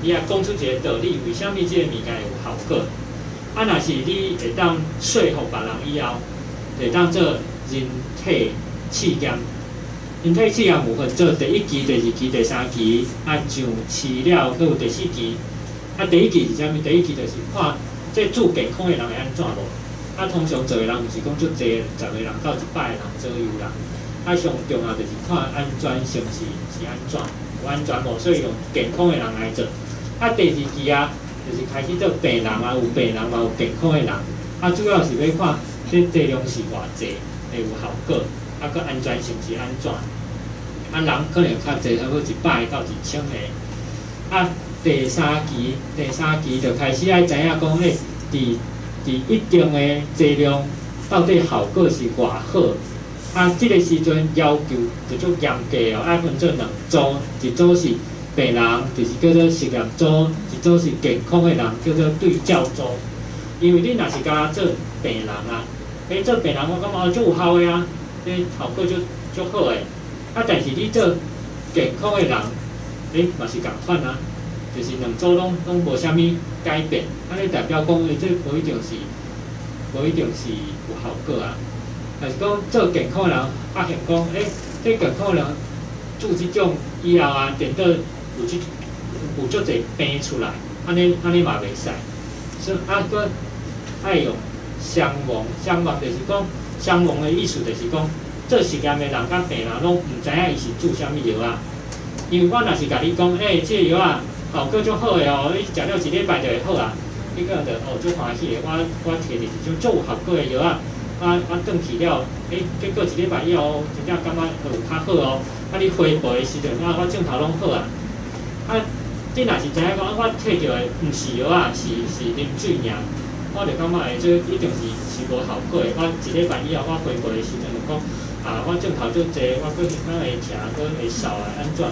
你愛講出一個道理，為啥物這個物件會有效果？啊，若是你會當說服別人以後，會當做人體試驗。人體試驗有分做第一期、第二期、第三期，啊上市了，閣有第四期。啊，第一期是啥物？第一期就是看這注健康的人會按怎無？啊，通常做的人毋是講足濟，10個人到100個人左右啦。啊，上重要就是看安全性是按怎，有安全無？所以用健康的人來做。啊，第二期啊，就是開始做病人啊，有病人嘛，有健康的人。啊，主要是欲看這劑量是偌濟，會有效果，啊，閣安全性是按怎？啊，人可能較濟，差不多100個到1000個。啊，第三期就開始愛知影講，欸，佇一定的劑量，到底效果是偌好？啊，這個時陣要求就足嚴格哦，愛分做兩組，一組是病人，就是叫做實驗組；一組是健康的人，叫做對照組。因為你若是干焦做病人啊，欸，做病人我感覺哦足有效的啊，這效果足好的。啊，但是你做健康的人，欸，嘛是仝款啊，就是兩組攏無啥物改變，按呢代表講，欸，這無一定是有效果啊。若是講做健康的人發現講，欸，這健康的人注這種以後啊，顛倒有足濟病出來，按呢嘛袂使。所以啊，閣愛用雙盲，雙盲就是講雙盲的意思就是講，做實驗的人佮病人攏毋知影伊是注啥物藥仔。因為我若是共你講，欸，這個藥仔效果足好的哦，你食了一禮拜就會好啊。你可能就哦足歡喜的，我提著一種足有效果的藥仔，我轉去了，欸，結果一禮拜以後真正感覺有較好哦。啊，你回報的時陣，啊，我症頭攏好啊。啊，你若是知影講，我提著的毋是藥仔，是啉水爾，我就感覺欸，這一定是無效果的。我一禮拜以後，我回報的時陣就講，啊，我症頭足濟，我閣敢會疼，閣會瘦啊，按怎？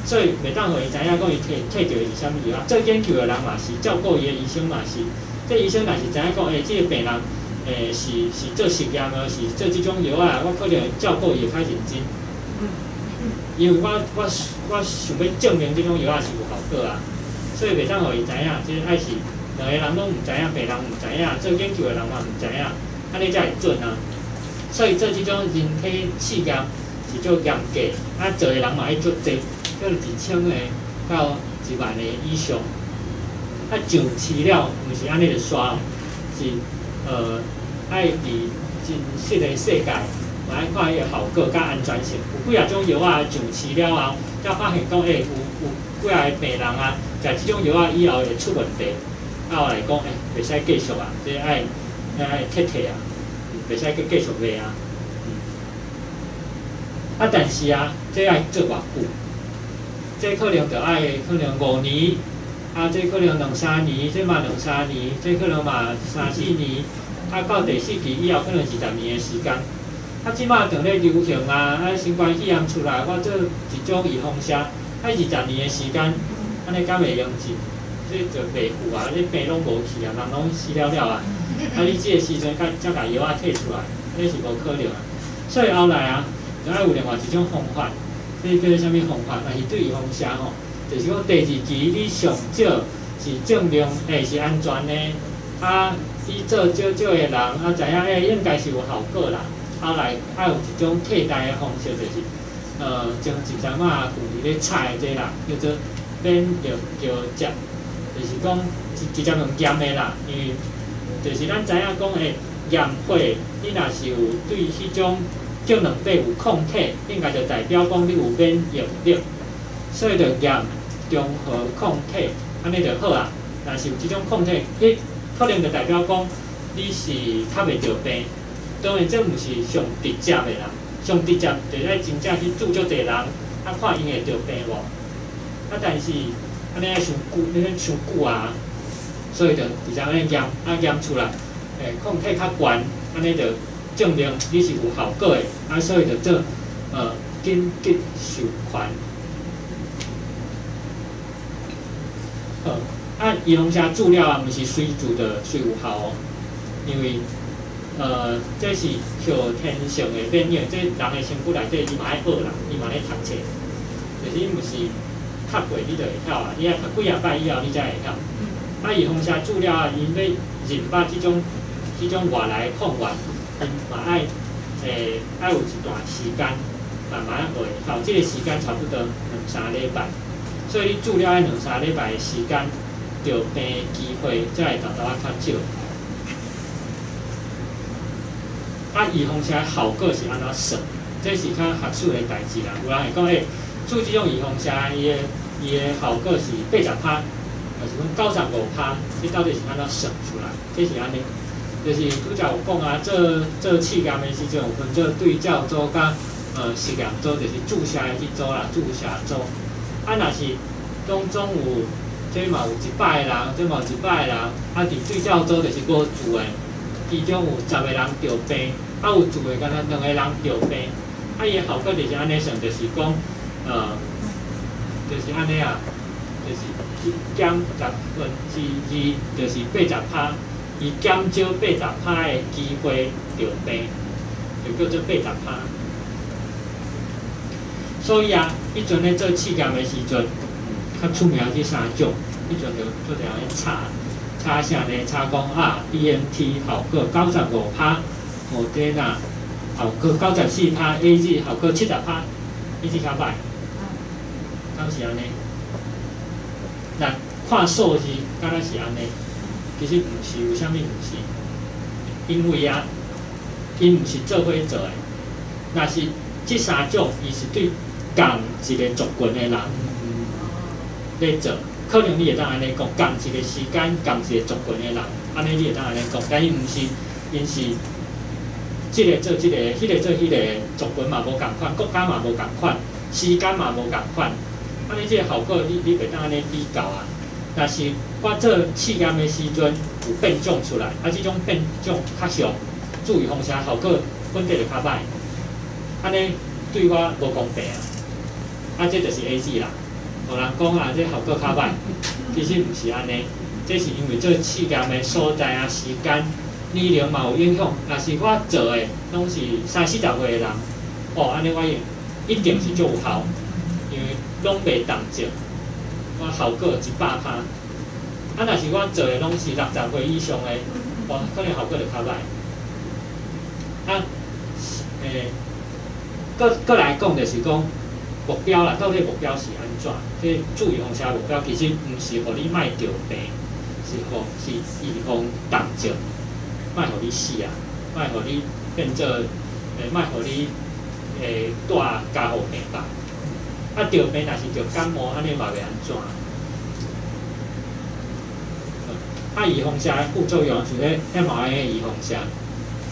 所以袂當予伊知影講伊提著的是啥物藥仔。做研究的人嘛是，照顧伊的醫生嘛是。這醫生若是知影講，欸，這個病人，欸，是做實驗的，是做這種藥仔，我可能照顧伊會較認真。因為我想欲證明這種藥仔是有效果啊，所以袂當予伊知影，這愛是兩个人攏毋知影，病人毋知影，做研究的人嘛毋知影，按呢才會準啊。所以做這種人體試驗是足嚴格，啊，做的人嘛愛足濟，可能1000個到1萬個以上。啊，上市了，毋是按呢就煞，是愛佇真實的世界，嘛愛看伊个效果佮安全性。有幾仔種藥仔上市了後，才發現講，欸，有幾仔個病人啊，食這種藥仔以後會出問題。啊，後來講，欸，袂使繼續啊，這愛撤退啊，袂使閣繼續賣啊。啊，但是啊，這愛做偌久？這可能著愛可能5年，啊，這可能兩三年，這嘛兩三年，這可能嘛三四年，啊，到第四期以後可能20年的時間。啊，這馬正咧流行啊，啊，新冠肺炎出來，我做一種預防射，啊，20年的時間，按呢敢會用盡？這就袂赴啊！你病攏無去啊，人攏死了了啊！啊，你這個時陣才共藥仔提出來，按呢是無可能啊。所以後來啊，就愛有另外一種方法，這叫做啥物方法？若是對預防射吼，就是講第二期你上少是證明是安全的。啊，伊做少少的人啊，知影應該是有效果啦。後來愛有一種替代的方式，就是前一陣仔有佇咧炒的這啦，叫做免疫橋接，就是講直接用驗的啦，因為就是咱知影講驗血，你若是有對彼種正兩百有抗體，應該就代表講你有免疫力，所以就驗中和抗體，按呢就好啊。若是有這種抗體，彼可能就代表講你是較袂著病。當然這毋是上直接的啦，上直接就愛真正去注足濟人，啊看𪜶會著病無。啊，但是按呢愛傷久，按呢傷久啊，所以就直接按呢驗，啊驗出來，抗體較懸，按呢就證明你是有效果的，啊所以就做緊急授權。好，啊預防射注了啊，毋是隨注就隨有效哦，因為這是後天性的免疫，這人的身軀內底伊嘛愛學啦，伊嘛咧讀冊，就是毋是讀過你就會曉啊，你愛讀幾仔擺以後你才會曉。啊，預防射注了啊，𪜶欲認捌這種外來的抗原，𪜶嘛愛愛有一段時間慢慢學會曉，這個時間差不多兩三禮拜，所以你注了彼兩三禮拜的時間，著病的機會才會沓沓仔較少。啊，預防射效果是按怎算？這是較學術的代誌啦。有人會講，注這種預防射，伊的效果是80%，還是講95%？這到底是按怎算出來？這是按呢，就是拄才有講啊，做試驗的時陣有分做對照組佮實驗組，就是注射的這組啦，注射組。啊，若是當中有這嘛有100個人，這嘛有100個人，啊，佇對照組就是無注的。其中有10個人著病，啊有注的敢若兩個人著病，啊伊的效果就是按呢算，就是講，就是按呢啊，就是減2%，就是80%，伊減少80%的機會著病，就叫做80%。所以啊，彼陣咧做試驗的時陣，較出名這三種，彼陣就做陣咧查。查啥呢？查講啊，BNT 效果95%，莫德納效果94%，AZ 效果70%，AZ 較歹，敢是按呢？那看數字，敢若是按呢？其實毋是，為啥物毋是？因為啊，𪜶毋是做伙做的，若是這三種，伊是對仝一個族群的人咧做。可能你會當按呢講，仝一個時間，仝一個族群的人，按呢你會當按呢講，但伊毋是，𪜶是這個做這個，彼個做彼個，族群嘛無仝款，國家嘛無仝款，時間嘛無仝款，按呢這個效果你袂當按呢比較啊。若是我做試驗的時陣有變種出來，啊，這種變種較強，注預防射效果本底就較歹，按呢對我無公平啊。啊，這就是 AZ 啦。有人講啊，這效果較歹，其實毋是按呢，這是因為做試驗的所在啊、時間、年齡嘛有影響。若是我做的攏是三四十歲的人，哦，按呢我一定是足有效，因為攏袂動症，我效果100%。啊，若是我做的攏是60歲以上的，哦，可能效果就較歹。啊，閣來講就是講。目標啦，到底目標是按怎？這注預防射目標其實毋是予你莫著病，是予是預防重症，莫予你死啊，莫予你變做，莫予你帶加護病房。啊，著病若是著感冒，按呢嘛袂按怎。啊，預防射的副作用，像咧 mRNA 預防射，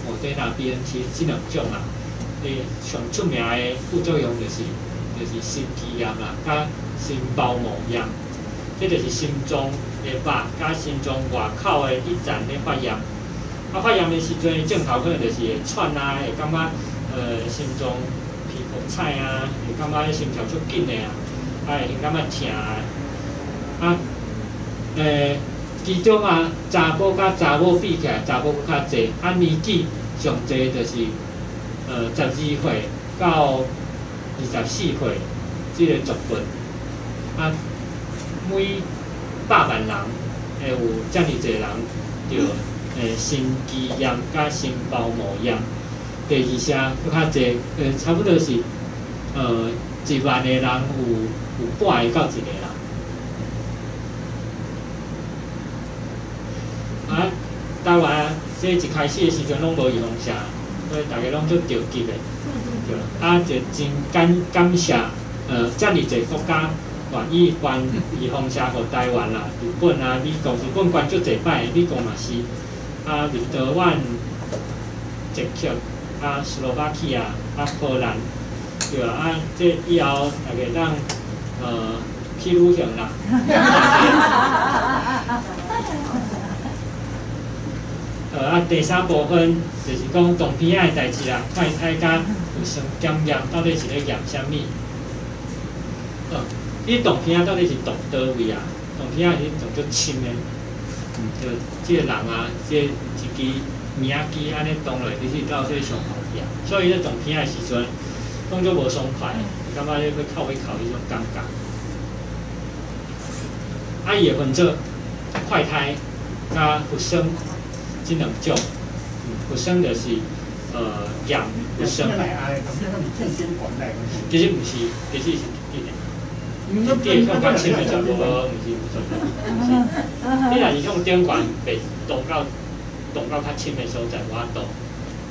莫德納、BNT 這兩種啦，上出名的副作用就是心肌炎啦，佮心包膜炎，這就是心臟的肉佮心臟外口的彼層咧發炎。啊，發炎的時陣，症頭可能就是會喘啊，會感覺心臟皮膚菜啊，會感覺心跳足緊的啊，啊會感覺疼啊。啊，其中啊，查埔佮查某比起來，查某閣較濟。啊，年紀上濟就是12歲到24歲這個族群。啊，每100萬人會有遮爾濟人著心肌炎佮心包膜炎。第二聲閣較濟，差不多是1萬個人有半個到一個人。啊，台灣這一開始的時陣攏無預防射，所以逐家攏足著急的，對。啊，就真感謝，遮爾濟國家願意捐預防射予台灣啦，日本啊、美國，日本捐足濟擺，美國嘛是，啊，立陶宛、捷克、啊，斯洛伐克啊、啊，波蘭，對啊，啊，這以後大家當去旅行啦。啊，第三部分就是講動鼻仔的代誌啦，快篩佮核酸檢驗到底是咧驗啥物？你動鼻仔到底是動佗位啊？動鼻仔是動足深的，就這個人啊，這一支物仔機按呢動落，其實到這上後壁，所以咧動鼻仔的時陣，攏足無爽快，感覺咧欲哭欲哭彼種感覺。啊，伊會分做快篩佮核酸。這兩種，核酸就是驗核酸。其實毋是，其實是直的。直的向較深的就無，毋是毋是。你若是向頂懸，袂動到較深的所在，無法度，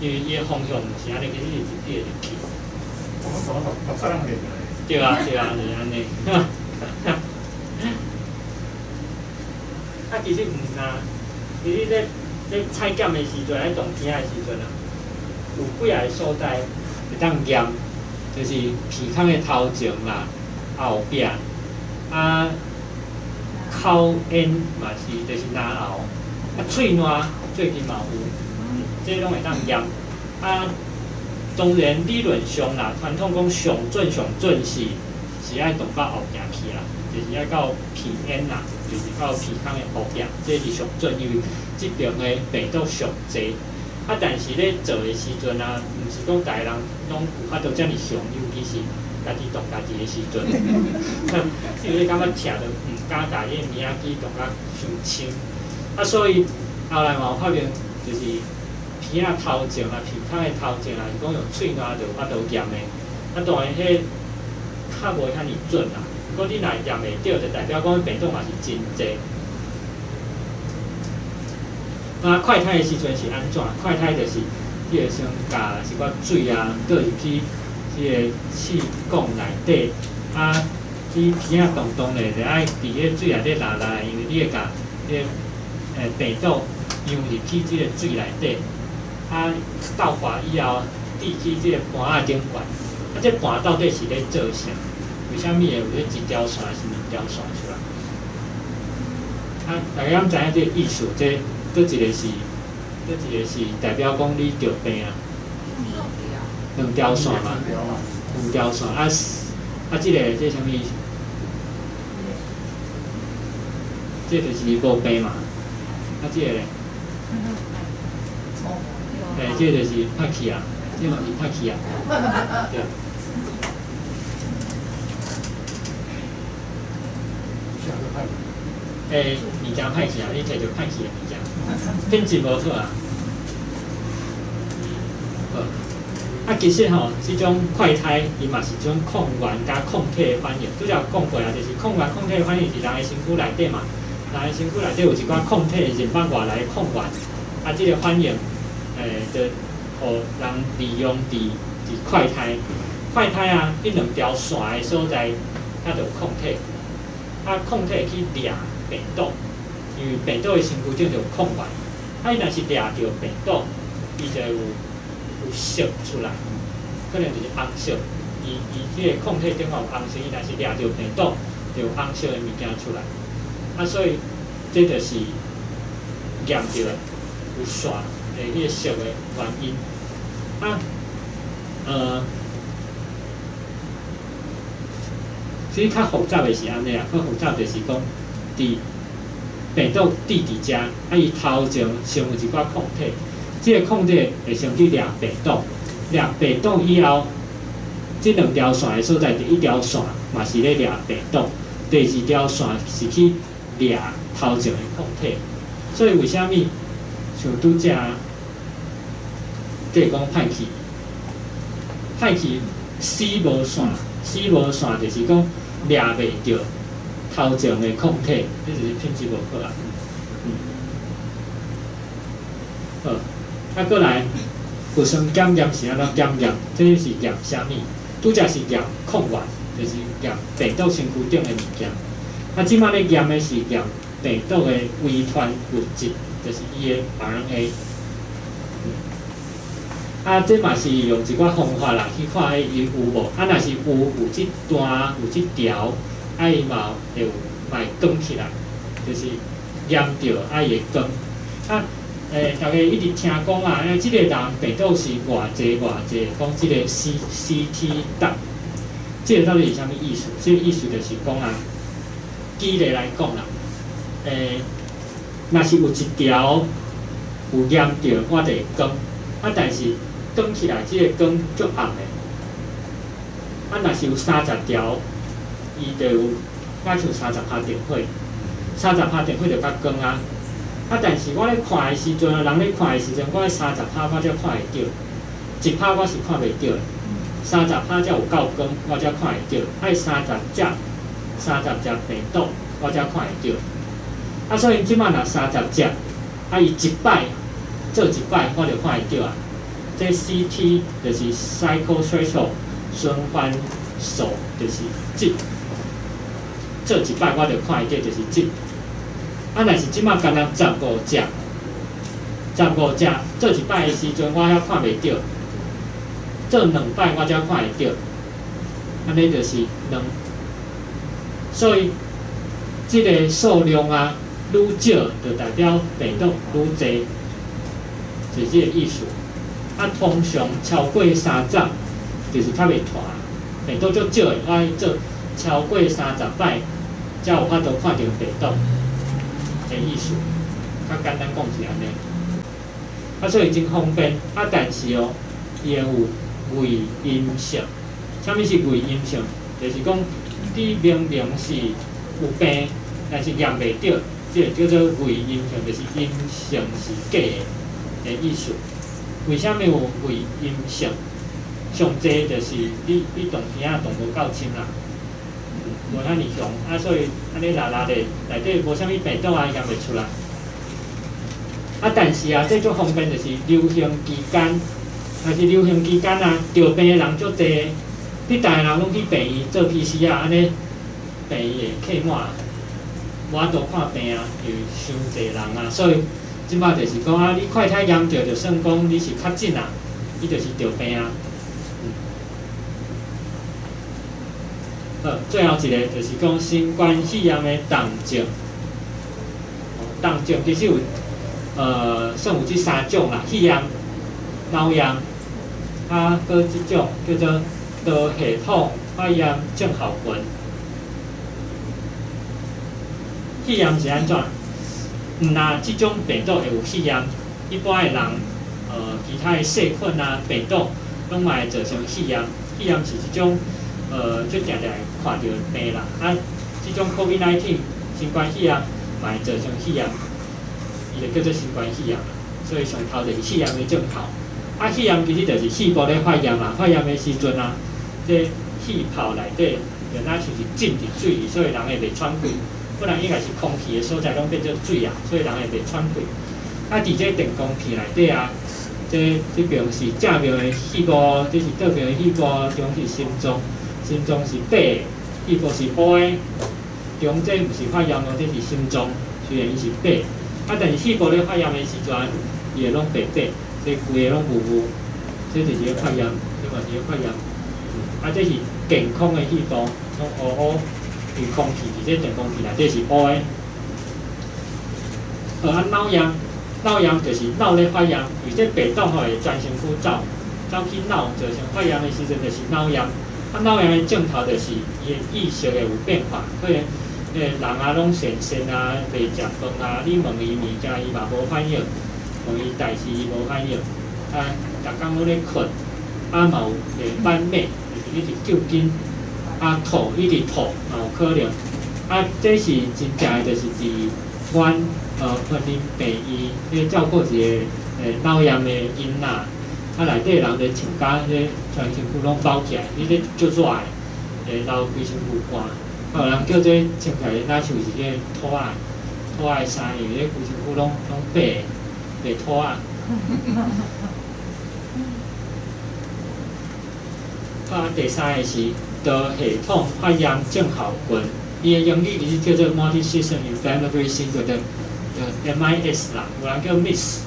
因為伊的方向毋是按呢，其實是直直的入去。對啊對啊，就是按呢。啊，其實毋若，其實咧。咧採檢的時陣，咧動鼻仔的時陣啊，有幾仔個所在會當驗，就是鼻孔的頭前啦、後壁，啊，口咽嘛是，就是咽喉，啊，喙瀾最近嘛有，這攏會當驗。啊，當然理論上啦，傳統講上準上準是愛動到後壁去啦，就是愛到鼻咽啦，就是到鼻孔的後壁，這是上準，因為這爿的病毒上濟。啊，但是咧做的時陣啊，毋是講逐個人攏有法度遮爾強，尤其是家己動家己的時陣，因為你感覺疼著毋敢共彼個物仔機動甲傷深。啊，所以後來嘛有發明，就是鼻仔頭前啊，鼻孔的頭前啊，是講用喙瀾就有法度驗的。啊，當然彼較無遐爾準啦。不過你若驗會著，就代表講病毒嘛是真濟。啊，快篩的時陣是按怎？快篩就是你會先共一寡水啊倒入去這個試管內底，啊，你鼻仔動動咧，就愛佇彼個水內底抐抐，因為你會共彼個病毒溶入去這個水內底，啊，鬥化以後，滴去這個盤仔頂懸。啊，這盤到底是咧做啥？為啥物會有這一條線是兩條線出來？啊，大家敢知影這個意思？這佗一個是，佗一個是代表講你著病啊？兩條線嘛，兩條線啊啊！這個這啥物意思？這就是無病嘛。啊，這個咧？欸，這個就是歹去啊，這嘛是歹去啊，對。欸，物件歹去啊，你摕著歹去的物件，品質無好啊。好，啊，其實吼，這種快篩伊嘛是一種抗原佮抗體的反應。拄才有講過啊，就是抗原抗體的反應是人的身軀內底嘛，人的身軀內底有一寡抗體認捌外來的抗原，啊，這個反應，就予人利用佇快篩。快篩啊，彼兩條線的所在，它就有抗體，啊，抗體去掠病毒，因為病毒的身軀頂就有抗原，啊，伊若是掠著病毒，伊就會有色出來，可能就是紅色。伊這個抗體頂懸有紅色，伊若是掠著病毒，就有紅色的物件出來。啊，所以這就是驗著有線的彼個色的原因。啊，其實較複雜的是按呢啊，較複雜就是講，佇病毒佇佇遮，啊，伊頭前先有一寡抗體，這個抗體會先去掠病毒，掠病毒以後，這兩條線的所在，第一條線嘛是咧掠病毒，第二條線是去掠頭前的抗體。所以為啥物像拄才這講歹去，歹去死無線，死無線就是講掠袂著頭前的抗體，這就是品質無好啊。好，啊，閣來核酸檢驗是按怎檢驗？這是驗啥物？拄才是驗抗原，就是驗病毒身軀頂的物件。啊，這擺咧驗的是驗病毒的遺傳物質，就是伊的 RNA。啊，這嘛是用一寡方法啦，去看伊有無。啊，若是有有這段有這條，啊，伊嘛會有嘛會光起來，就是驗著啊，伊會光。啊，逐家一直聽講啊，這個人病毒是偌濟偌濟，講這個 CT 值，這個到底是啥物意思？這個意思就是講啊，舉例來講啦，若是有一條有驗著，我就會光。啊，但是光起來，這個光足暗的。啊，若是有30條，伊就有敢像30拍電火，30拍電火就較光啊。啊，但是我咧看的時陣，人咧看的時陣，我30拍我才看會著，一拍我是看袂著的。三十拍才有夠光，我才看會著。愛三十隻，30隻病毒，我才看會著。啊，所以這擺若三十隻，啊，伊一擺做一擺，我就看會著啊。這 CT 就是 cycle threshold 循環數，就是這做一擺我就看會著，就是這。啊，若是這擺干焦15隻，15隻做一擺的時陣，我猶看袂著；做兩擺我才看會著。按呢就是兩。所以這個數量啊，愈少就代表病毒愈濟，是這個意思。啊，通常超過30，就是較袂傳，病毒足少的，我愛做超過30擺，才有法度看著病毒的意思。較簡單講是按呢。啊，所以真方便。啊，但是哦，伊會有偽陰性。啥物是偽陰性？就是講你明明是有病，但是驗袂著，這個叫做偽陰性，就是陰性是假的的意思。為啥物有偽陰性？上濟就是你動片仔動無夠深啦，無遐爾強，啊，所以按呢拉拉咧，內底無啥物病毒啊，驗袂出來。啊，但是啊，這足方便，就是流行期間，若是流行期間啊，著病的人足濟，你逐个人攏去病院做 PCR，按呢病院會客滿，無法度看病啊，因為傷濟人啊，所以這擺就是講啊，你快篩驗著，就算講你是確診啊，你就是著病啊。好，最後一個就是講新冠肺炎的重症，重症其實有，算有這三種啦，肺炎、腦炎，啊，閣這種叫做多系統發炎症候群。肺炎是按怎？毋若這種病毒會有肺炎，一般的人，其他的細菌啊、病毒，攏嘛會造成肺炎。肺炎是這種，足定定會看著的病啦。啊，這種 COVID-19 新冠肺炎嘛會造成肺炎，伊就叫做新冠肺炎。所以上頭就是肺炎的症頭。啊，肺炎其實就是肺部咧發炎啦，發炎的時陣啊，這氣泡內底就若像是浸佇水，所以人會袂喘氣。本來應該是空氣的所在，攏變做水啊，所以人會袂喘氣。啊，佇這電光片內底啊，這邊是正面的肺部，這是倒邊的肺部，中是心臟，心臟是白的，肺部是烏的。中這毋是發炎哦，這是心臟，雖然伊是白，啊，但是肺部咧發炎的時陣，伊會攏白白，這規个攏霧霧，這就是咧發炎，這嘛是咧發炎。啊，這是健康的肺部，攏烏烏。因空氣佇這電光片內底是烏的。好，啊，腦炎，腦炎就是腦咧發炎，因為這病毒吼會全身軀走，走去腦造成發炎的時陣就是腦炎。啊，腦炎的症頭就是伊的意識會有變化，可能人啊攏神神啊，袂食飯啊，你問伊物件伊嘛無反應，問伊代誌伊無反應，啊，逐工攏咧睏，啊嘛有會反脈，就是一直揪筋。啊，吐一直吐，嘛有可能。啊，這是真正的，就是佇阮雲林病院咧照顧一個腦炎的囡仔，啊內底人咧穿甲咧全身軀攏包起來，伊咧足熱的，流規身軀汗，啊有人叫這穿起來若像是彼个兔仔的衫，因為咧規身軀攏白白兔仔。啊，第三个是多系統發炎症候群，伊的英語其實叫做 Multisystem Inflammatory Syndrome 的 MIS 啦，有人叫 MIS，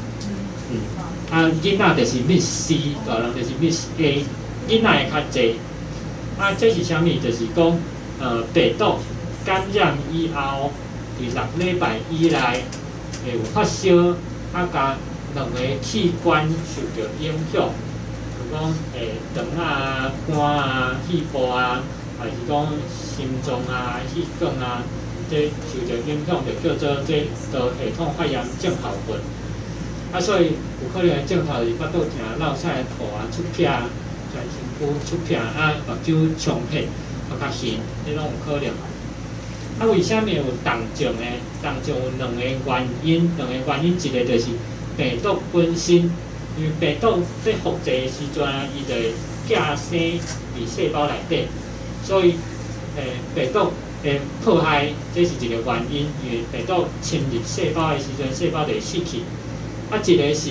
啊，囡仔就是 MIS C，大人就是 MIS A，囡仔會較濟。啊，這是啥物？就是講，病毒感染以後，佇6禮拜以內會有發燒，啊，共兩个器官受著影響。就講腸啊、肝啊、肺部啊，還是講心臟啊、血管啊，這受著影響，就叫做這多系統發炎症候群。啊，所以有可能的症頭是腹肚疼、落屎、吐啊、出癖、全身軀出癖啊、目睭充血、目較紅，這攏有可能。啊，為啥物有重症呢？重症有兩个原因，兩個原因一個就是病毒本身。因為病毒咧複製的時陣，伊就會寄生佇細胞內底，所以病毒的破壞，這是一個原因。因為病毒侵入細胞的時陣，細胞就會死去。啊，一個是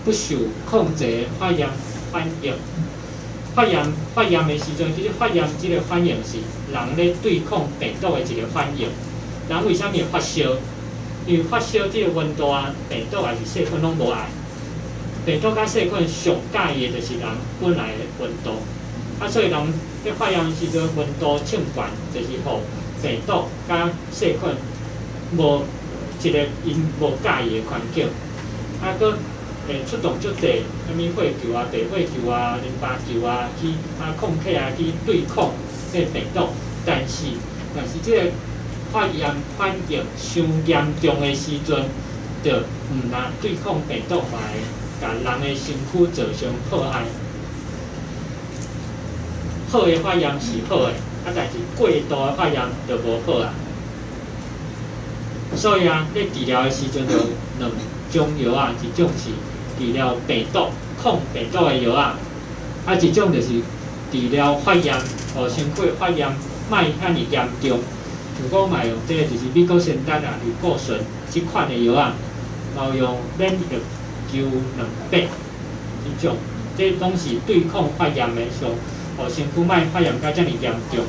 不受控制的發炎反應。發炎的時陣，其實發炎這個反應是人咧對抗病毒的一個反應。人為啥物會發燒？因為發燒這個溫度啊，病毒還是細菌攏無愛。病毒佮細菌上佮意的就是人本來的溫度，啊，所以人咧發炎時陣溫度衝懸，就是予病毒佮細菌無一個𪜶無佮意的環境，啊，閣會出動足濟啥物血球啊、白血球啊、淋巴球啊，去啊抗體啊去對抗這個病毒，但是這個發炎反應傷嚴重的時陣，就毋若對抗病毒嘛會共人的身軀造成破壞。好的發炎是好的，啊，但是過度的發炎就無好啊。所以啊，咧治療的時陣就有兩種藥啊，一種是治療病毒、抗病毒的藥啊，啊，一種就是治療發炎，予身軀發炎莫遐爾嚴重。像講嘛用這個就是美國仙丹啊、類固醇這款的藥啊，嘛有用免疫球蛋白這種，這攏是對抗發炎的，上予身軀莫發炎甲遮爾嚴重。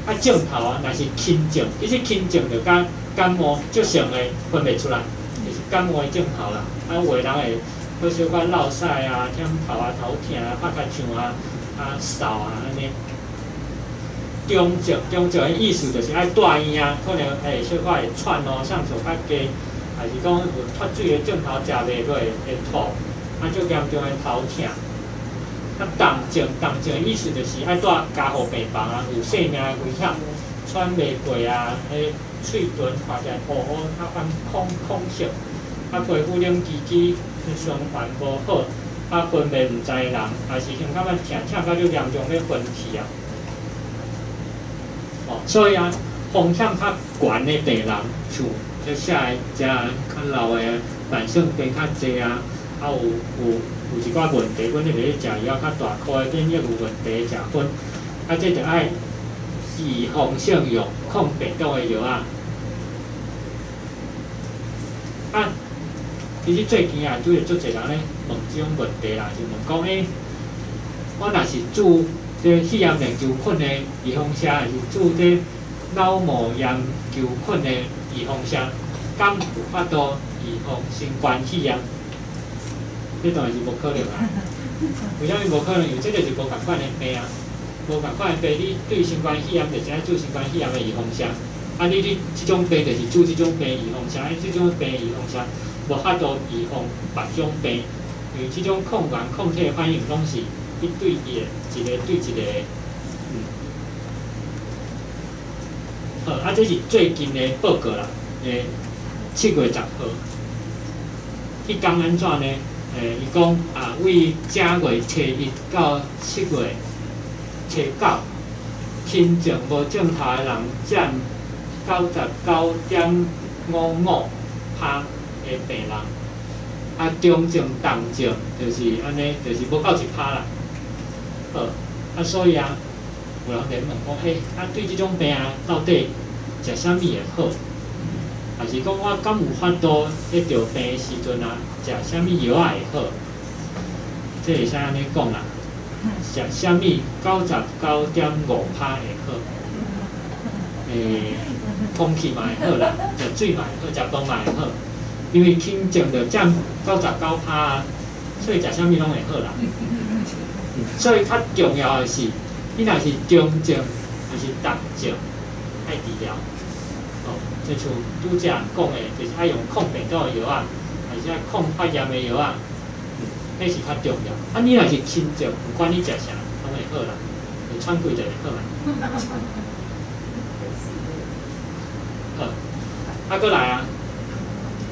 啊，症頭啊，若是輕症，其實輕症就佮感冒足像的分袂出來，就是感冒的症頭啦。啊，有的人會好小可落屎啊、忝頭啊、頭疼啊、拍較脹啊、啊嗽啊按呢。中症，中症的意思就是愛住院啊，可能會小可會喘哦，上訴較低，還是講有脫水的症頭，食袂落會吐，啊，足嚴重的頭疼。啊，重症，重症的意思就是愛住加護病房啊，有生命的危險，喘袂過啊，彼喙唇看起來烏烏，啊，反空空色，啊，皮膚冷吱吱，循環無好，啊，昏迷毋知人，還是胸感覺疼疼甲足嚴重，欲昏去啊。哦，所以啊，風險較懸的病人，像這寫的遮較老的，慢性病較濟啊，啊有一寡問題，本身咧食藥較大顆的，免疫有問題，食薰，啊，這就愛預防性藥，抗病毒的藥啊。啊，其實最近啊，拄著足濟人咧問這種問題啦，就問講欸，我若是注這肺炎鏈球菌的預防射，還是注這腦膜炎球菌的預防射，敢有法度預防新冠肺炎？這當然是無可能啊！為啥物無可能？因為這就是無仝款的病啊，無仝款的病，你對新冠肺炎就是愛注新冠肺炎的預防射，啊，你這種病就是注這種病預防射，啊，這種病預防射，無法度預防別種病，因為這種抗原抗體的反應攏是一對一的，一個對一個的，好，啊，這是最近的報告啦，7月10號，彼工按怎呢？伊講啊，為正月初一到7月初九，輕症無症頭的人佔99.55%的病人，啊，中症、重症就是按呢，就是無夠1%啦。好，啊，所以啊，有人在問講，欸，啊，對這種病啊，到底食啥物會好？還是講我敢有法度咧著病的時陣啊，食啥物藥仔會好？這會使按呢講啦，食啥物99.5%會好？欸，空氣嘛會好啦，食水嘛會好，食飯嘛會好，因為輕症就佔99%啊，所以食啥物攏會好啦。所以較重要的是，你若是中症還是重症，愛治療。哦，就像拄才講的，就是愛用抗病毒的藥仔，還是愛抗發炎的藥仔，彼是較重要。啊，你若是輕症，毋管你食啥，攏會好啦，會喘氣就會好啦。好，啊，閣來啊，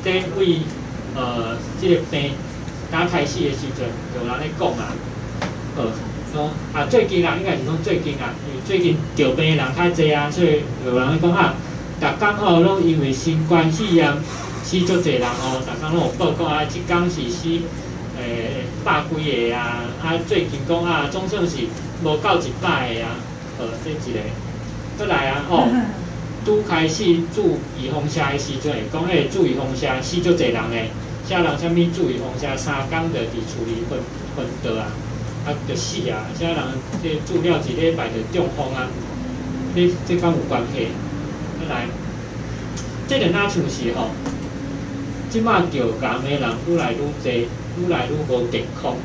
這位這个病剛開始的時陣，就有人咧講啊，講啊最近啦，應該是講最近啊，因為最近著病的人較濟啊，所以有人咧講啊，逐工吼攏因為新冠肺炎死足濟人哦，逐工攏有報告啊，這工是死百幾个啊，啊最近講啊，總算是無夠100個啊，好，這一个，閣來啊，哦。拄開始注預防射的時陣，會講彼个注預防射死足濟人的，啥人啥物注預防射3工就佇厝裡昏昏倒啊，啊就死啊，啥人這注了一禮拜就中風啊，這這敢有關係？閣來，這個若像是吼，這馬著癌的人愈來愈濟，愈來愈無健康，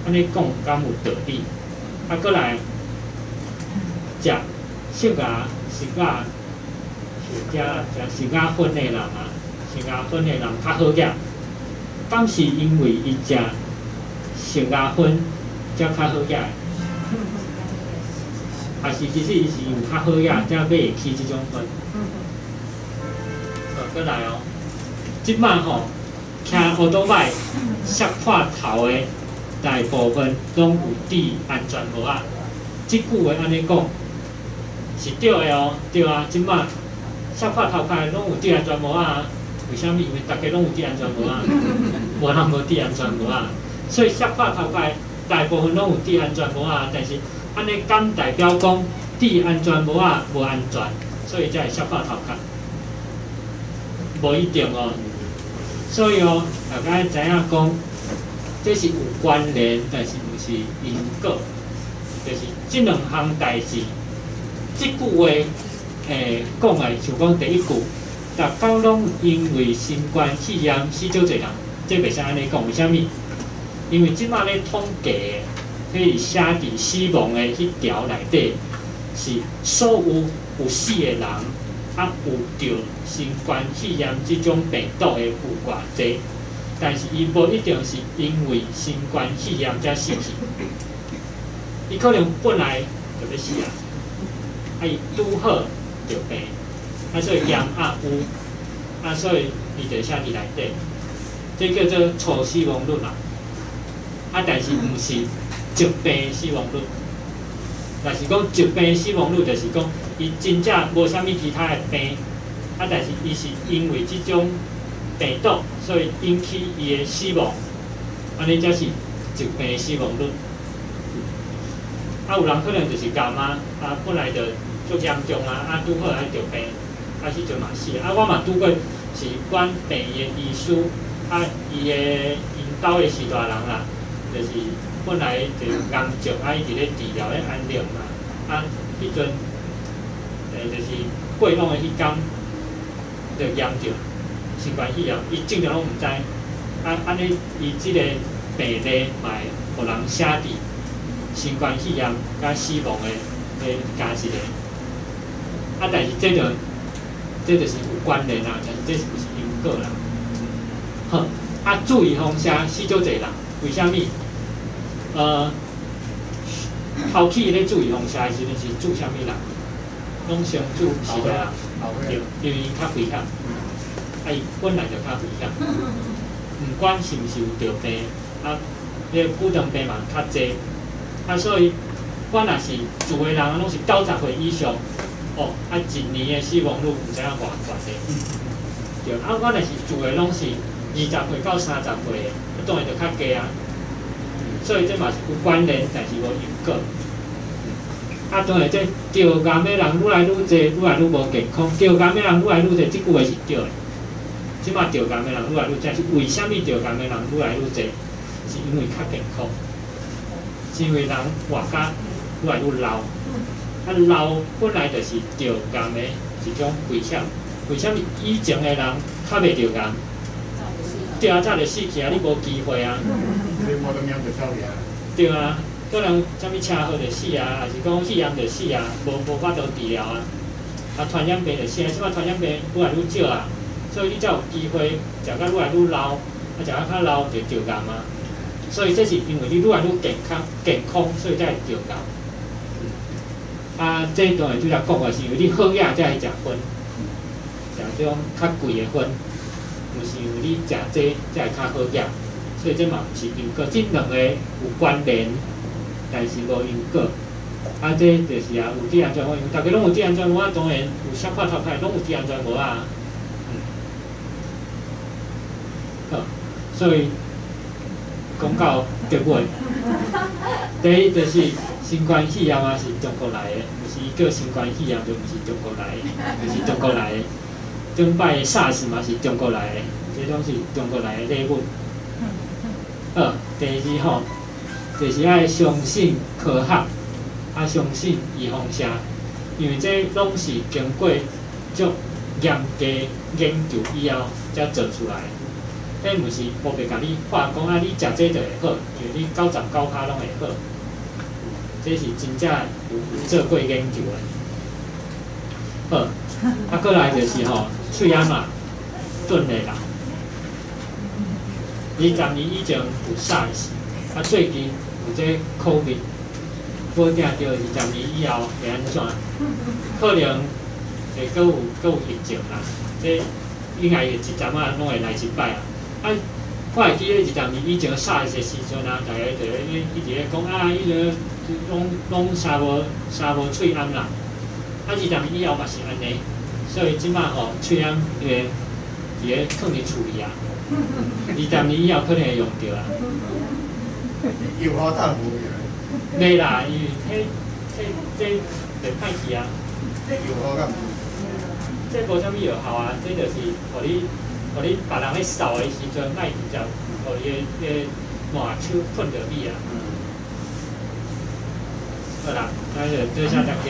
按呢講敢有道理？啊，閣來，食血壓、血壓。食食食壓粉的人啊，食壓粉的人較好額，敢是因為伊食食壓粉才較好額？還是其實伊是因為較好額才買會起這種粉？好，閣來哦，這擺吼，騎歐多擺摔破頭的大部分攏有戴安全帽仔。這句話按呢講是對的哦，對啊，這擺。摔破頭殼攏有戴安全帽仔啊？為啥物？因為逐家攏有戴安全帽仔，無人無戴安全帽仔，所以摔破頭殼大部分攏有戴安全帽仔。但是按呢敢代表講戴安全帽仔無安全，所以才會摔破頭殼？無一定哦。所以哦，大家知影講，這是有關聯，但是毋是因果，就是這兩項代誌，這句話。欸，講的像講第一句，逐工攏因為新冠肺炎死足濟人，這袂使按呢講，為啥物？因為這馬咧統計的，彼是寫佇死亡的彼條內底，是所有有死的人，啊有著新冠肺炎這種病毒的有偌濟，但是伊無一定是因為新冠肺炎才死去，伊可能本來就欲死啊，啊伊拄好著病，啊所以驗壓有，啊所以伊就寫佇內底，這叫做初死亡率啦。啊，但是毋是疾病死亡率。若是講疾病死亡率，就是講伊真正無啥物其他的病，啊，但是伊是因為這種病毒，所以引起伊的死亡，按呢才是疾病死亡率。啊，有人可能就是感冒，啊，本來就足嚴重啊，啊，拄好愛著病，啊，彼陣嘛死。啊，我嘛拄過是阮病院的醫師，啊，伊的𪜶兜的序大人啦，就是本來就癌症，啊，伊佇咧治療咧安寧嘛，啊，彼陣，就是過往的彼工就驗著新冠肺炎，伊症狀攏毋知，啊，按呢，伊這个病例嘛會予人寫佇新冠肺炎佮死亡的咧加一個。啊，但是這就這就是有關聯啦，但是這是毋是因果啦？好，啊，注預防射死足濟人，為啥物？頭起咧注預防射的時陣是注啥物人？攏先注序大人，對，因為𪜶較危險，啊，伊本來就較危險，毋管是毋是有著病，啊，彼個普通病嘛較濟，啊，所以我若是注的人攏是90歲以上，哦，啊，一年的死亡率毋知影偌懸咧。對，啊，我若是注的攏是20歲到30歲的，啊，當然就較低啊。所以這嘛是有關聯，但是無因果。啊，當然這著癌的人愈來愈濟，愈來愈無健康。著癌的人愈來愈濟，這句話是對的。這馬著癌的人愈來愈濟，是為啥物著癌的人愈來愈濟？是因為較健康，是因為人活甲愈來愈老。啊，老本來就是著癌的一種危險。為啥物以前的人較袂著癌？對啊，早就死去啊，你無機會啊。對啊，可能啥物車禍就死啊，抑是講肺炎就死啊，無法度治療啊。啊，傳染病就死啊，這馬傳染病愈來愈少啊，所以你才有機會食甲愈來愈老，啊，食甲較老就著癌啊。所以這是因為你愈來愈健康，健康所以才會著癌。啊，這當然拄才講的是因為你好額才會食薰，食這種較貴的薰，毋是因為你食這才會較好額，所以這嘛毋是因果，這兩個有關聯，但是無因果。啊，這就是啊，有戴安全帽，因為逐家攏有戴安全帽，啊，當然有小可頭殼攏有戴安全帽啊。好，所以講到結尾，第一就是新冠肺炎啊，是中國來的，毋是伊叫新冠肺炎就毋是中國來的，就是中國來的。頂擺的 SARS 嘛是中國來的，這攏是中國來的禮物。好，第二吼，就是愛相信科學，啊，相信預防射，因為這攏是經過足嚴格研究以後才做出來的。彼毋是烏白共你話講啊，你食這就會好，因為你99%攏會好。這是真正有做過研究的。好，啊，過來就是吼，喙罨嘛，準的啦。20年以前有 SARS，啊，最近有這 COVID，無定著20年以後會按怎？可能會閣有疫情啦。這應該會一陣仔攏會來一擺啊。啊，我會記得20年以前 SARS 的時陣啊，逐家就咧一直咧講啊，彼個攏捎無喙罨啦。啊，20年以後嘛是按呢，所以這馬吼喙罨會佇咧囥佇厝裡啊。20年以後可能會用著啊。有效當無袂啦，因為彼這會歹去啊。這藥效敢無？這無啥物藥效啊，這就是予你，予你別人咧掃的時陣，莫直接予伊的爛手噴著你啊。好啦，那就多謝大家。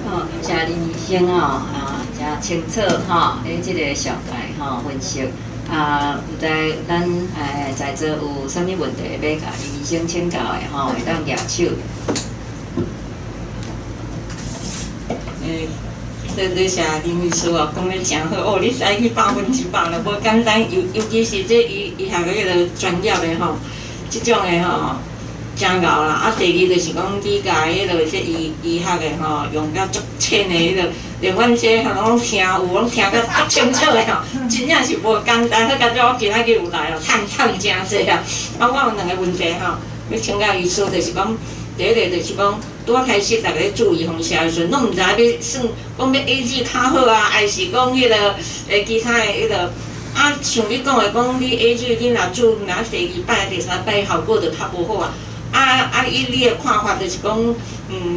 好，感謝林醫生哦，啊，誠清楚吼，咧這個紹介吼分析。啊，毋知咱在座有啥物問題欲共林醫生請教的吼，會當舉手。多謝林醫師哦，講得誠好哦，你使去100%了，無簡單，尤其是這醫學的彼个專業的吼，這種的吼，誠𠢕啦。啊，第二就是講你共彼个這醫學的吼，用甲足淺的彼个，連阮這吼攏聽有，攏聽甲足清楚的吼，真正是無簡單。好佳哉我今仔日有來哦，趁誠濟啊。啊，我有兩个問題吼，欲請教醫師，就是講。第一个就是講，拄仔開始逐家注預防射的時陣，攏毋知影欲算講欲 AZ 較好啊，還是講彼个其他的彼个啊，像你講的講，你 AZ 你若注若第二擺、第三擺效果就較無好啊。啊，以你的看法就是講，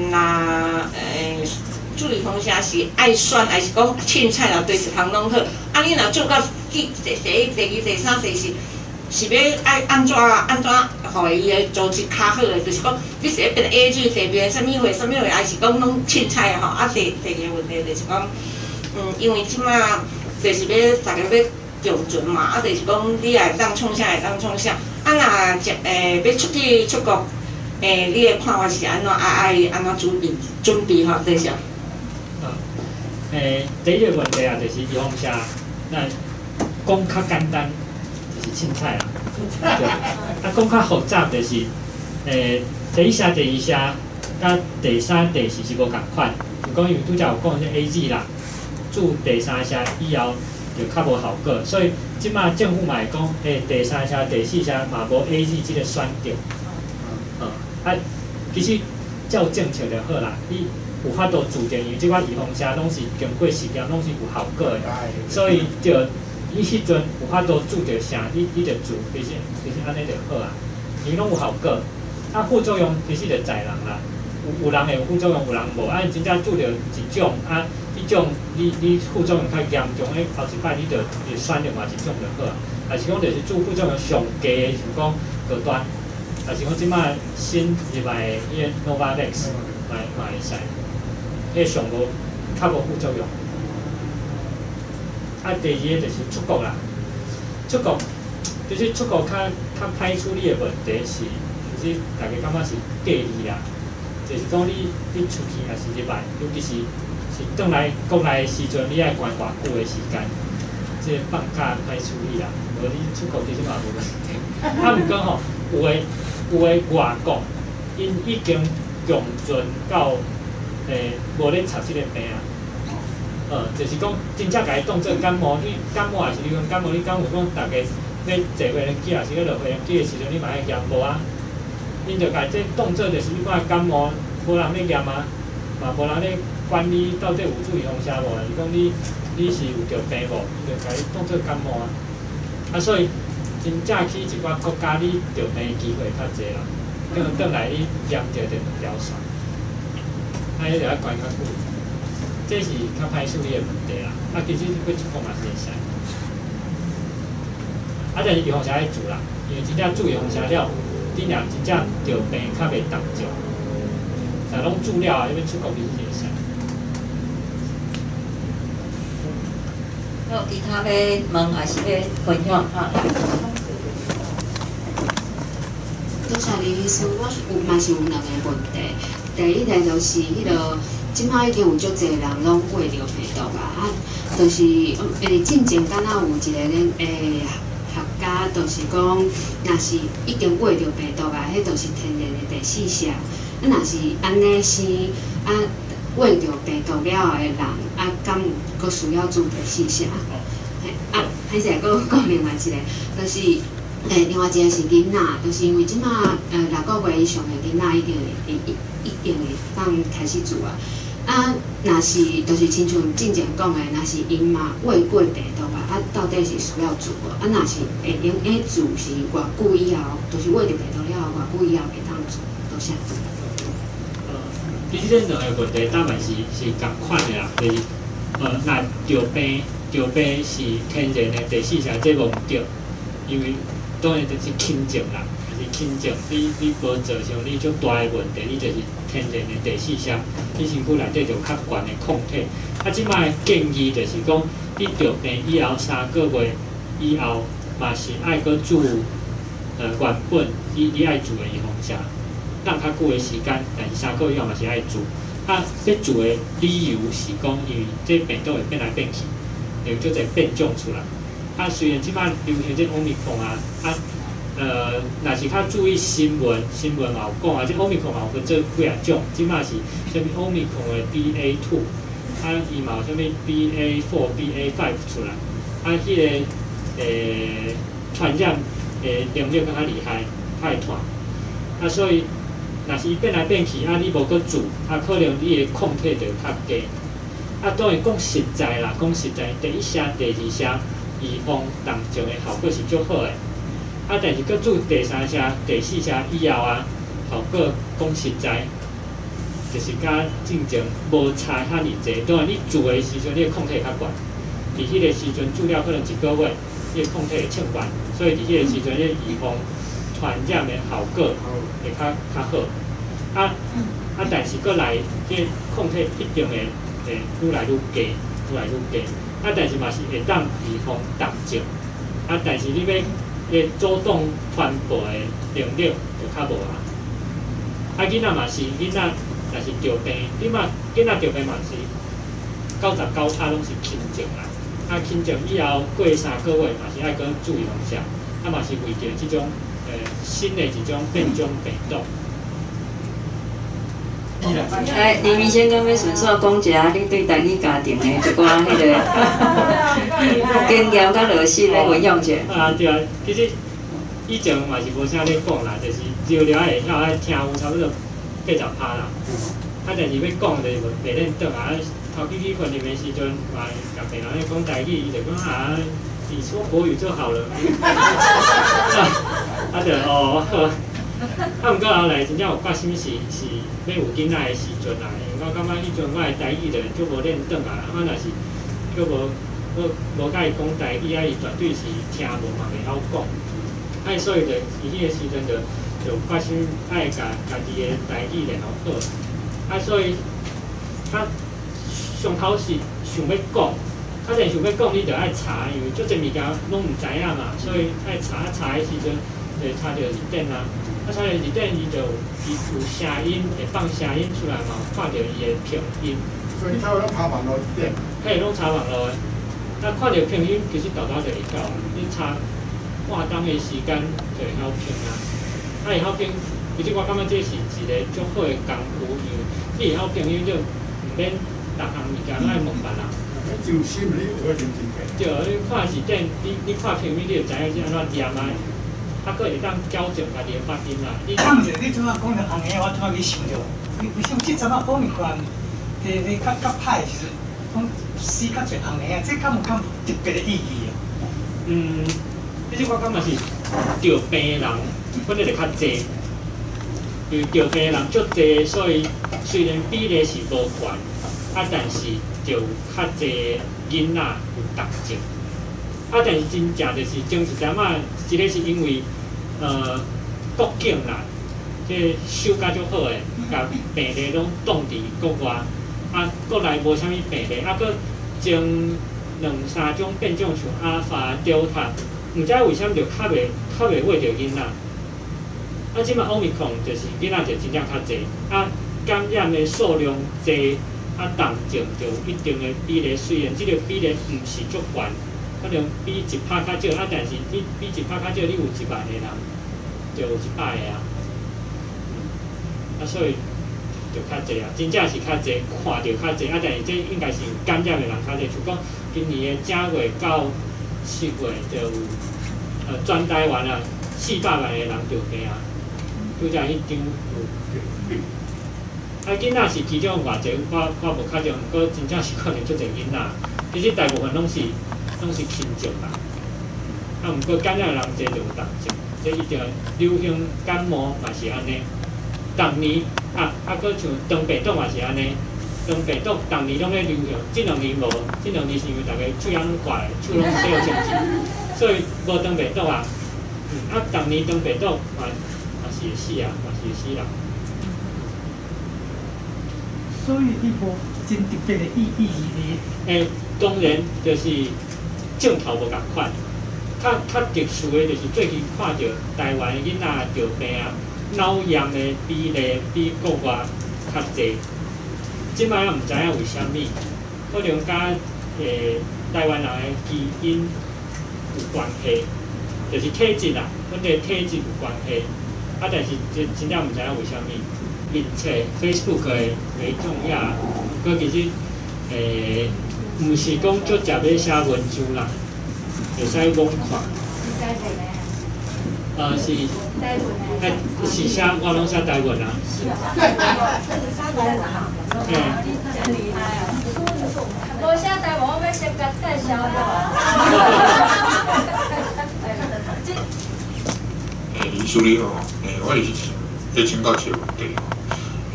若注預防射是愛選，還是講凊彩啦，對一項攏好？啊，你若注到第一、第二、第三、第四。是欲愛按怎按怎，予伊的組織較好的，就是講，你是咧變 AZ 變啥物貨啥物貨，還是講攏凊彩吼？啊，第二個問題就是講，因為這馬就是欲逐家欲共存嘛，啊，就是講你也會當創啥會當創啥，啊，若欲出去出國，你的看法是按怎？啊，愛按怎準備吼？多謝。第一個問題啊，就是預防射，咱講較簡單。就是凊彩啦，對。啊，講較複雜就是，第一射、第二射，佮第三、第四是無仝款。就講因為拄才有講這 AZ 啦，注第三射以後，就較無效果。所以這馬政府嘛會講，第三針、第四針嘛無 AZ 這個選擇。啊，其實照政策就好啦，你有法度注著，因為這款預防針攏是經過實驗，攏是有效果的，所以就你彼陣有法度注著啥，你就注，其實按呢就好啊，因為攏有效果。啊，副作用其實就在人啦，有人會有副作用，有人無。啊，真正注著一種，啊，彼種你副作用較嚴重，彼後一擺你就選另外一種就好啊。還是講就是注副作用上低的，像講高端，還是講這擺新入來的彼個 Novavax 嘛會使，彼個上無較無副作用。啊，第二个就是出國啦，出國就是出國較歹處理的問題是，其實大家感覺是隔離啦，就是講你出去抑是入來，尤其是轉來國內的時陣，你愛關偌久的時間，這個放假歹處理啦。無你出國其實嘛無問題。啊，毋過吼，有的外國，𪜶已經共存到無咧插這个病啊。就是講真正共伊當做感冒，你感冒也是你講感冒，你敢有講逐家欲坐飛機抑是欲落飛機的時陣，你嘛愛驗無啊？𪜶就共這當做就是一般的感冒，無人咧驗啊，嘛無人咧管你到底有注預防針無，還是講你是有著病無？𪜶就共你當做感冒啊。啊，所以真正去一寡國家，你著病的機會較濟啦。可能轉來你驗著就兩條線，啊，彼就愛關較久。這是較歹處理的問題啦。啊，其實欲出國嘛是會使。啊，但是預防針愛注啦，因為真正注預防針了，你若真正著病較袂重症。若攏注了啊，欲出國其實會使。有其他欲問還是欲分享哈？多謝林醫師，我有嘛是有兩个問題。第一个就是彼个，這擺已經有足濟人攏患著病毒啊，啊，就是進前敢若有一个學家，就是講，若是已經患著病毒啊，彼就是天然的第四者。啊，若是按呢生啊，患著病毒了的人，啊，敢有閣需要注第四針？啊，歹勢，閣講另外一个，就是另外一个是囡仔，就是因為這擺6個月以上的囡仔已經會當開始注啊。啊，若是就是親像進前講的，若是𪜶嘛患過病毒啊，啊，到底是需要注無？啊，若是會用會注是偌久以後，就是患著病毒了後偌久以後會當注？多謝。其實這兩个問題，大半是仝款的啦，就是若著病是天然的第四者，這無毋對，因為當然就是輕症啦，就是輕症，你無造成你足大的問題，你就是天然的第四者，你身軀內底就有較懸的抗體。啊，這擺建議就是講，你著病以後3個月以後，嘛是愛閣注原本你愛注的預防針，等較久的時間，但是三個月以後嘛是愛注。啊，這注的理由是講，因為這病毒會變來變去，會有足濟變種出來。啊，雖然這擺流行這 Omicron 啊，啊，若是較注意新聞，新聞嘛有講啊，這 Omicron 嘛有分做幾仔種，這擺是啥物 Omicron 的 BA2，啊，伊嘛有啥物 BA4、BA5 出來，啊，彼个傳染的能力閣較厲害，較會傳，啊，所以若是伊變來變去，啊，你無閣注，啊，可能你的抗體就較低。啊，當然講實在啦，講實在，第一針、第二針預防重症的效果是足好的。啊，但是閣注第三針、第四針以後啊，效果講實在，就是佮進前無差遐爾濟。當然，你注的時陣，你的抗體較懸，佇彼个時陣注了可能一个月，你的抗體會衝懸，所以佇彼个時陣，你預防傳染的效果會較好。啊，但是閣來，這個抗體一定會愈來愈低，愈來愈低。啊，但是嘛是會當預防重症。啊，但是你欲阻擋傳播的能力就較無啊。啊，囡仔嘛是，囡仔若是著病，你嘛囡仔著病嘛是99%攏是輕症啦。啊，輕症以後過3個月嘛是愛閣注預防針，啊嘛是為著這種新的一種變種病毒。哎，林醫生，敢欲順紲講一下你對台語家庭的一寡彼个經驗佮落實來分享一下。啊對啊，其實以前嘛是無啥咧講啦，就是了了會曉愛聽有差不多80%啦。啊，但是欲講就是袂練轉啊。頭幾去訓練的時陣，嘛共病人咧講台語，伊就講啊，你說國語就好了。啊，就哦。啊，毋過後來真正有決心是欲有囡仔的時陣啊，因為我感覺彼陣我的台語就足無練轉啊，啊若是閣無共伊講台語，啊伊絕對是聽無嘛袂曉講。啊，所以就佇彼個時陣就決心愛共家己的台語練予好。啊，所以啊上頭是想欲講，啊但想欲講你就愛查，因為足濟物件攏毋知影嘛，所以愛查查的時陣就查著字典啊。啊，查著字典，伊就伊有聲音，會放聲音出來嘛，有看著伊的拼音。所以你頭攏查網路字典？嘿，攏查網路的。啊，看著拼音，其實沓沓就會曉啊。你查半鐘的時間就會曉拼啊。啊，會曉拼，其實我感覺這是一個足好的工具，因為你會曉拼音就毋免逐項物件攏愛問別人。就心你學真真對，你看字典，你看拼音，你就知影是按怎念啊。啊，閣會當矯正家己的發音啦。你講者，你拄仔講著紅的，我拄仔去想著，為啥物這陣仔 Omicron 佇咧較較歹的時陣，講死較濟紅的啊？這敢有敢有特別的意義啊？嗯，其實我感覺是著病的人本來就較濟，因為著病的人足濟，所以雖然比例是無懸，啊，但是就有較濟囡仔有重症。啊，但是真正就是前一陣仔，一个是因為國境啦，這守甲足好的，共病例攏擋佇國外，啊，國內無啥物病例，啊，閣前兩三種變種像阿爾法、德爾塔，毋知為啥物就較袂穢著囡仔。啊，這擺奧密克戎就是囡仔就真正較濟，啊，感染的數量濟，啊，重症就有一定的比例，雖然這个比例毋是足懸。可能比1%較少，啊，但是你比1%較少，你有1萬個人，就有100個啊。啊，所以就較濟啊，真正是較濟，看著較濟，啊，但是這應該是感染的人較濟，像講今年的正月到7月就有，全台灣啊，400萬個人著病啊，拄才彼張有。啊，囡仔是其中偌濟，我無確定，毋過真正是看著足濟囡仔，其實大部分攏是輕症啦，啊，毋過感染的人濟就有重症，這一定流行感冒嘛是按呢，逐年啊啊，閣像腸病毒嘛是按呢，腸病毒逐年攏咧流行，這兩年無，這兩年是因為逐家喙仔攏掛，喙攏洗予清氣，所以無腸病毒啊。啊，逐年腸病毒嘛是會死啊，嘛是會死人。所以伊無真特別的意義咧。欸，當然就是。症頭無仝款，較較特殊的就是最近看著台灣的囡仔著病啊，腦炎的比例比國外較濟。這擺也毋知影為啥物，可能佮台灣人的基因有關係，就是體質啦，阮的體質有關係。啊，但是真真正毋知影為啥物。面冊 Facebook 的為重要，閣其實毋是講足捷欲寫文章啦，會使罔看。是，欸，是寫我攏寫台文啊。嘿。無寫台文，我欲先共介紹著。欸，醫師你好，欸，我是咧請教一个問題吼，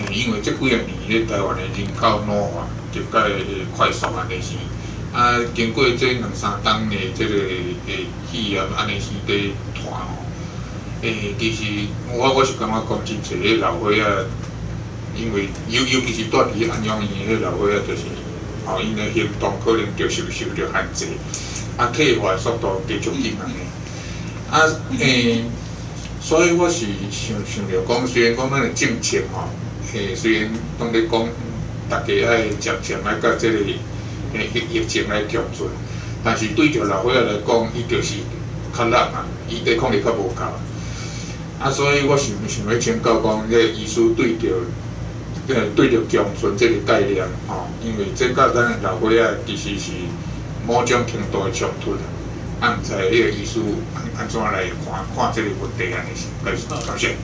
欸，因為這幾仔年咧台灣的人口老化，特別快速按呢生，啊，經過這兩三冬的這个肺炎按呢生佇傳吼，欸，其實我是感覺講真濟个老歲仔，因為尤其是住佇安養院彼老歲仔，就是吼，𪜶的行動可能就受著限制，啊，退化速度加足緊按呢，啊，欸，所以我是想想著講，雖然講咱的政策吼，欸，雖然攏咧講。大家愛接情來佮這个疫情來共存，但是對著老歲仔來講，伊就是較力嘛，伊抵抗力較無夠。啊，所以我想想欲請教講，這个醫師對著对著共存這个概念吼，因为这佮咱的老岁仔其实是某种程度的冲突。啊，毋知彼个医师按怎来看看这个问题按呢是？感谢。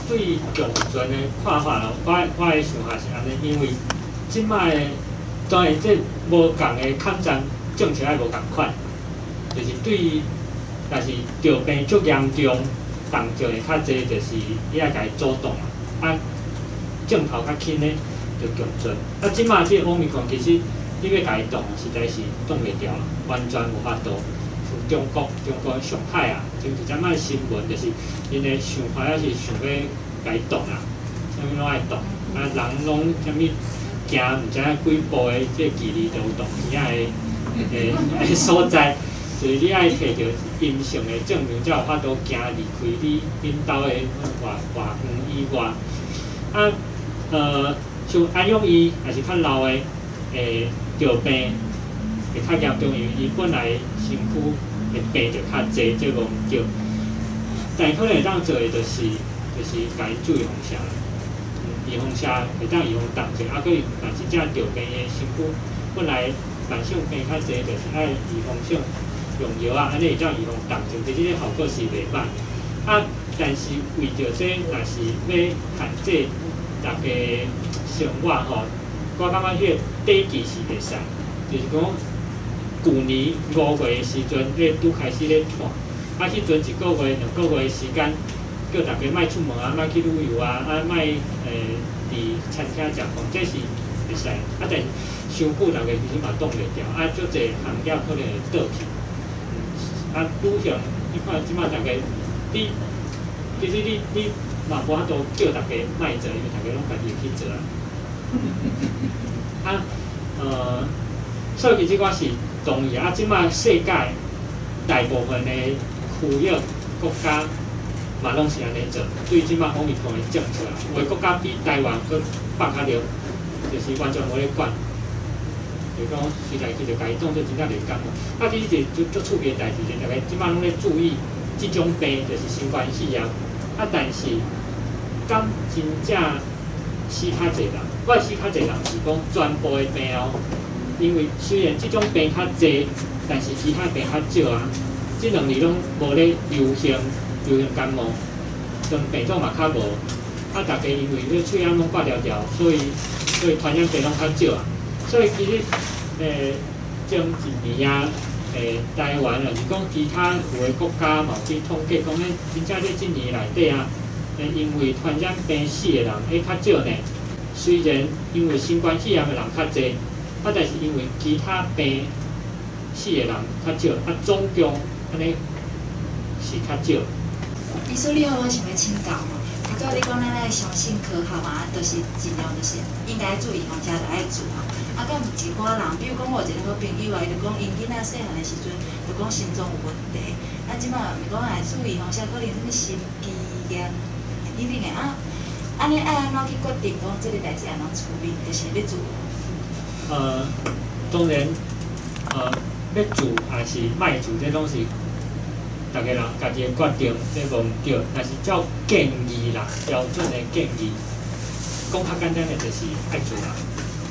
对共存的看法咯，我的想法是按呢，因为这摆当然这无仝的抗战政策爱无仝款，就是对，若是著病足严重，重症的较济，就是你爱共伊阻挡啊，啊，症头较轻的就共存。啊，这摆这个 Omicron 其实你欲共伊挡，实在是挡袂牢，完全无法度。像中国上海啊，前一阵仔新闻就是𪜶的想法抑是想欲共伊挡啊，啥物拢爱挡，啊人拢啥物行毋知影几步的这个距离就有挡边仔的所在，所以你爱提著阴性的证明，才有法度行离开你恁兜的偌偌远以外。啊，像安永医也是较老的，会著病会较严重，因为伊本来身躯的病就较济，这无毋对。但可能会当做的就是共𪜶注预防射，预防射会当预防重症，啊，阁若真正著病的身躯本来慢性病较济，就是爱预防性用药啊，按呢会当预防重症，其实这效果是袂歹。啊，但是为著这若是欲限制逐家生活吼，我感觉彼个短期是会使，就是讲旧年5月的时阵，咧拄开始咧湠，啊，彼阵一个月、2个月的时间，叫逐家莫出门啊，莫去旅游啊，啊，莫伫餐厅食饭，这是会使。啊，但是伤久，逐家其实嘛挡袂牢，啊，足济行业可能会倒去。啊，旅行，你看这摆逐家，你其实你嘛无法度叫逐家莫做，因为逐家拢家己去做啊。啊，所以其实我是同意啊，这摆世界大部分的区域国家嘛拢是按呢做，对这摆 Omicron 的政策啊，有的国家比台湾阁放较著，就是完全无咧管，就讲随来去就共伊当做真正就是感冒。啊，其实一个足足趣味的代志，就逐家这摆拢咧注意这种病，就是新冠肺炎。啊，但是敢真正死较济人？我死较济人是讲全部的病哦，因为虽然这种病较济，但是其他病较少啊。这2年拢无咧流行感冒，像病种嘛较无。啊，逐家因为咧喙罨拢挂牢牢，所以传染病拢较少啊。所以其实，前一年啊，台湾啊，是讲其他有的国家嘛有去统计讲，咧真正咧这年内底啊，因为传染病死的人较少呢。虽然因为新冠肺炎的人较济，啊，但是因为其他病死的人较少，啊，总共按呢是较少。医师你好，我想欲请教吼，拄仔你讲咱爱相信科学嘛，就是尽量就是应该注预防针就爱注吼。啊，敢有一寡人，比如讲我有一个好朋友啊，伊就讲𪜶囡仔细汉的时阵，就讲心脏有问题，啊，这摆毋讲来注预防针，可能啥物心肌炎等等的啊。按呢爱按怎去决定讲这个代志按怎处理，就是欲注？当然，欲注抑是莫注，这拢是逐家人家己的决定，这无毋对。但是照建议啦，标准的建议，讲较简单的就是爱注啦，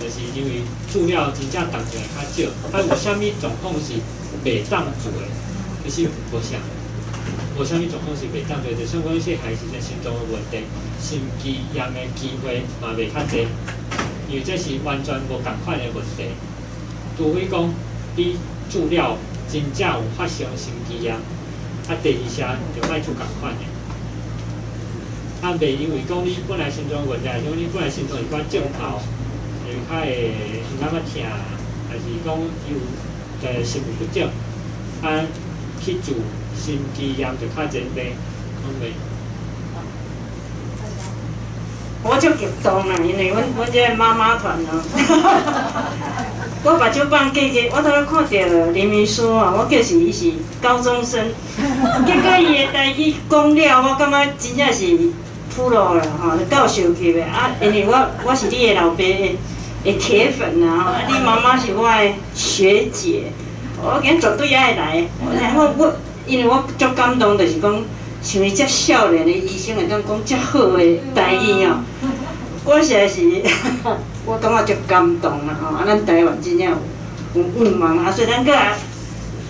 就是因为注了真正重症会较少。啊，有啥物状况是袂当注的？其实无啥，无啥物状况是袂当注的，就像讲细汉时阵心脏有问题，心肌炎的机会嘛袂较济，因为这是完全无仝款的问题。除非讲你注了真正有发生心肌炎，啊，第二声就莫注仝款的。啊，袂因为讲你本来心脏有问题，还是讲你本来心脏有寡症头，会较会毋感觉疼，还是讲伊有心律不整，啊，去注心肌炎就较济病，拢袂。我足激动啦，因为阮这个妈妈团哦，我目睭放过去，我拄仔看著林秘书啊，我叫是伊是高中生，结果伊的台语讲了，我感觉真正是普罗啦吼，教授级的啊，因为我是你的老爸的铁粉啊，吼，啊你妈妈是我的学姐，我今绝对爱来，我因为我足感动，就是讲。像伊遮少年的医生会当讲遮好的台语哦，我實在是，我感覺足感動啦吼！啊，咱台灣真正有有願望啊，所以咱閣來，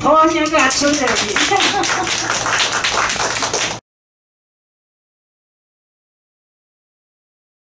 噗仔聲閣來出來去。